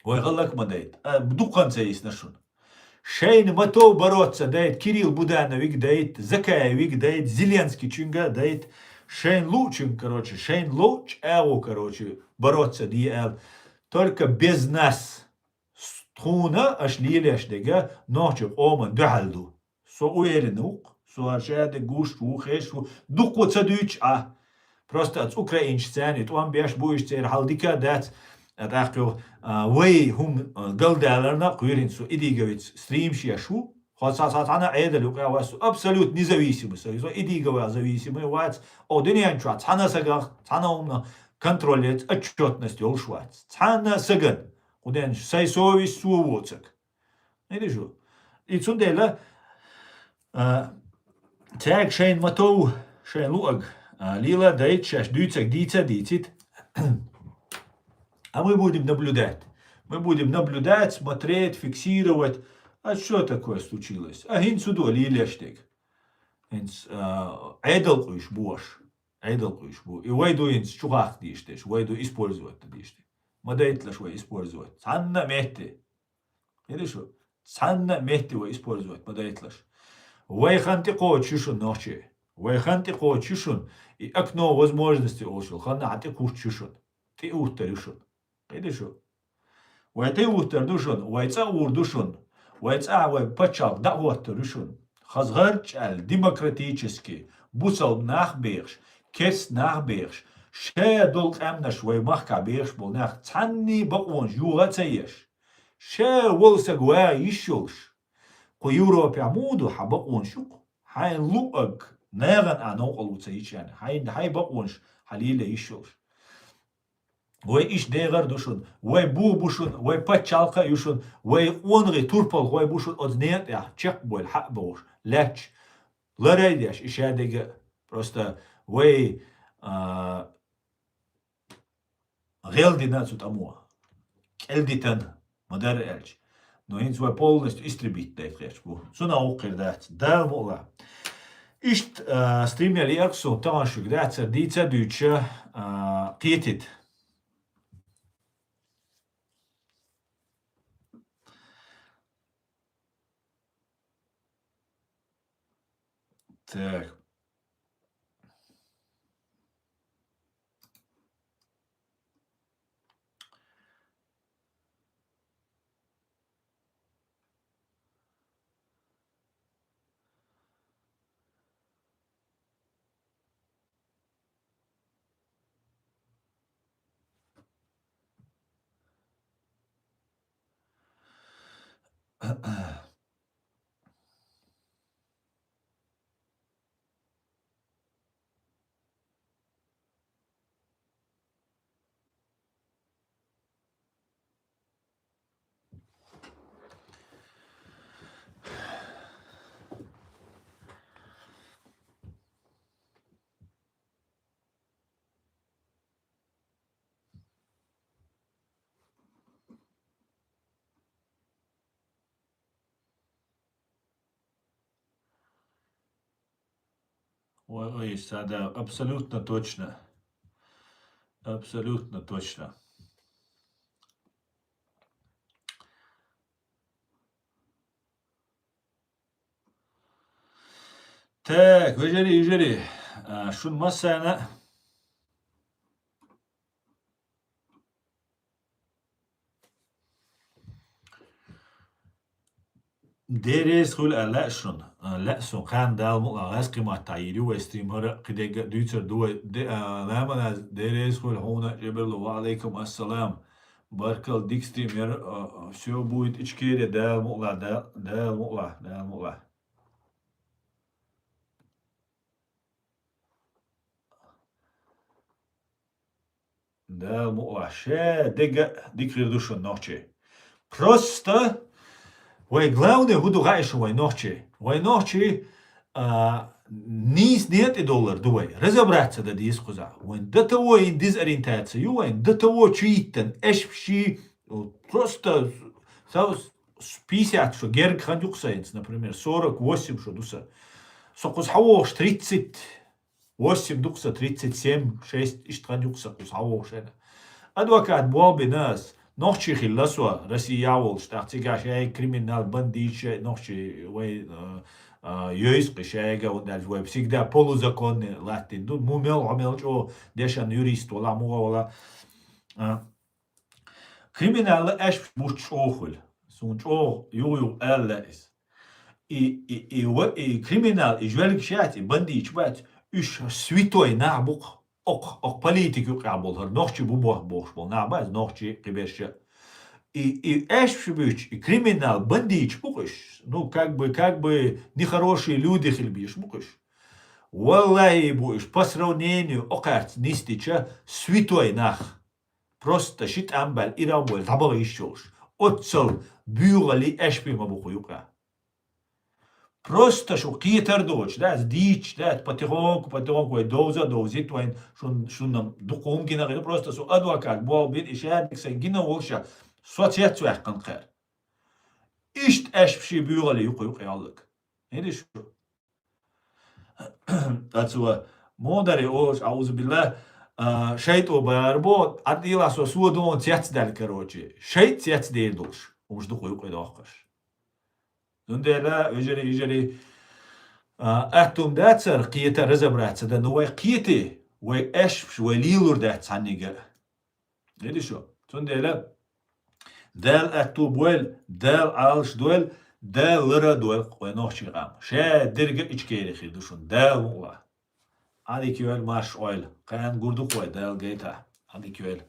вай гӀалак ма дайта. А, дуккха ца йисна шуна. Шайна ма тов бороться дайта, Кирилл Будановиг дайта, Закаевиг дайта, Зеленскийчуьнга дайта, шайна луучуьнга, короче, шайна лоучу агӀо, короче, бороться де аьлла. Только без нас. С-, Тхуна аша лелаеш дерг нохчийн къоман дуьхьал ду. Со уверен ву-кх, со шадерг гуш ву, хеш ву, дукха ца дуьйцуш Ӏа. Просто аца украинцаша царна тӀом беш бу, уьш церан хьал дика дац, а, тӀаккха, а, вай хӀума, а, галдаларна кхоьрин со идиговец стримаш еш ву. Хьо ца, ца цхьана Ӏедал юкъа вац, со абсолютно независимый, со, со идигово зависимый вац. О, дуьнен чохь цхьана сагах, цхьана хӀуманах контроль яц, отчетность йолуш вац. Цхьана саган. Кху ден сай совесть со воцург. Видиш шу? И цундела, а, цаьрга шайна ма тов, шайна луъаг, а, лела дайта шаьш дуьйцург дийца а дийцийта. А мы будем наблюдать. Мы будем наблюдать, смотреть, фиксировать. А что такое случилось? А хӀинца хӀун ду лелаеш дерг? ХӀинца, а, Ӏедал къуьйш бу аша. Ӏедал къуьйш бу. И вай ду хӀинца чу хахка дийш дерш, вай ду использовать дан дийш дерш. Ма дайталаш вай использовать. Цхьанна а метте. Видиш шу? Цхьанна а метте вай использовать ма дайталаш. Вай хан тӀекхочуш ю шуна, нохчий. Вай хан тӀекхочуш ю шуна. И окно возможности олуш йолу хан хьан тӀекхочуш ю шуна. ТӀеуттар ю шуна. Видиш шу? Вай тӀеуттар ду шуна, вай цӀа а гӀур ду шуна. Вай цӀа а, вай пачхьалкх дӀа а хӀоттар ю шуна. Хаза гӀарчӀ аьлла, демократически, бусалба нах бехаш, керста нах бехаш, ша долу къаьмнаш вай махкахь бехаш болу нах цхьанний бакъонаш юха а ца еш. Ша волу саг ван йиш йолуш. Кху Европехь муха ду хьан бакъонаш юкъа? Хьайн луъаг нахана а новкъарло ца йича, хьайн, хьайн бакъонаш хьан лело йиш йолуш. Вай иштта дегӀар ду шуна, вай бух бу шуна, вай пачхьалкх а ю шуна, вай къонахий турпалхой бу шуна оцу некъа тӀехь чекхбойла хьа а бохуш, лаьтташ ларайдеш, и шадерг а. Просто вай, а, гӀелдина цу тӀамо, кӀелдитан, ма-дарра аьлча. Но хӀинца вай полностью истребить дайта хеташ бу. Цунах вукхуьр дац. Дала мукъ лахь. Иштта, а, стримел ерг суна тахана шуьга дацара дийца а дуьйцуша, а, кхетийта. Так. Ой, ой, Сада, абсолютно точно. Абсолютно точно. Так, вежарий, вежарий, а, шун массана. Деррес хуьлу а лаьа шуна, а, лаьа шуна, кхана Дала мукъ лахь гӀаьскхи маттахь йийр ю вай стрим, хӀара кхидерг а дуьйцур ду вай. Де-, а, Ламаназ, деррес хуьлу хьуна, Жаберлу, ва алейкум ассалам. Баркалла, дика стрим яра, а, а, всё будет Ичкерия, Дала мукъ лахь, Да-, Дала мукъ лахь, Дала мукъ лахь. Да, мукъа, ше дега дика хир ду шун нохчий. Просто вай главное хӀун ду хаьа шун вай нохчий. Вай нохчий, а, нийса некъа тӀе доллар ду вай. Разобраться дан деза кхузахь. Вайн до того ин дезориентация ю, вайн до того чу йиттан. Эш ши, просто со с-, с-, пятьдесят шо герга хан юкъа сайнца, например, сорок восемь шо ду сан. Со кхуза хьавогӀуш тридцать восемь ду-кх сан, тридцать семь, шесть, иштта хан ю-кх сан кхуза хьавогӀуш хӀара. Адвокат болх бина ас, нохчий хилла со, Россия волуш, тӀаккха цигахь шайга криминал, бандиташ, нохчий вай, а, а, йойсу кхин шайга, хӀунда аьлча вай всегда полузаконный латтийна ду, му мел, хьо мел чӀогӀа дешан юрист вала, муха вала. А, Криминал аьшпаш буц чӀогӀа хуьлу. Суна чӀогӀа югӀ-югӀ аьлла иза. И, и, и, ва-, и криминал, и жвелгаш яц, и бандиташ бац, уьш святой нах бу-кх, окх, окх политика юкъехь болу хӀара нохчий бу бох-, бохуш болу нах бац, нохчий, кхиберш а. И, и аьшпаш буьйцуш, и криминал, бандиташ бу-кх уьш. Ну, как бы, как бы нехорошие люди хила безаш бу-кх уьш. Валлахи бу уьш, по сравнению, окхаьрца нисдича, святой нах. Просто ши тӀам баьлла, ирам ваьлла, дӀабаха йиш йолуш. Оццал буьйгӀалий, аьшпий ма бу кху юкъа. Просто шу кхетар доцуш, да, аса дийцча, да, потихоньку, потихоньку вай довза а довзийта вайн, шун, шуна дукха хӀума гина хила, просто со адвокат болх бина, и шадерг сайн гина волуш а, со цец ваьккхина кхара. Иштта аьшпаший, буьйгӀалий ю кху юкъа яллаг. ХӀинца шу. Ткъа цо муха дарий олуш, аузубилла, а, шайтӀо бара бо, Ӏадийла со содон цецдаьлла, короче. ШайтӀа цецдер долуш хӀумаш ду кху юкъа доккхуш. Цундела, вежарий, йижарий, а, аьтту-м дацара кхета, разобраться дан, ну вай кхетий, вай аьшпаш, вай лелур дац цхьаннега а. Види шу? Цундела Дала аьтту бойла, Дала Ӏалаш дойла, Дала лара а дойла вай нохчийн къам. Ша дерг а Ичкери хир ду шуна, Дала мукъ лахь. Ӏадика йойла, марша Ӏойла. Кхана гур ду-кх вай, Дала гайта. Ӏадика йойла.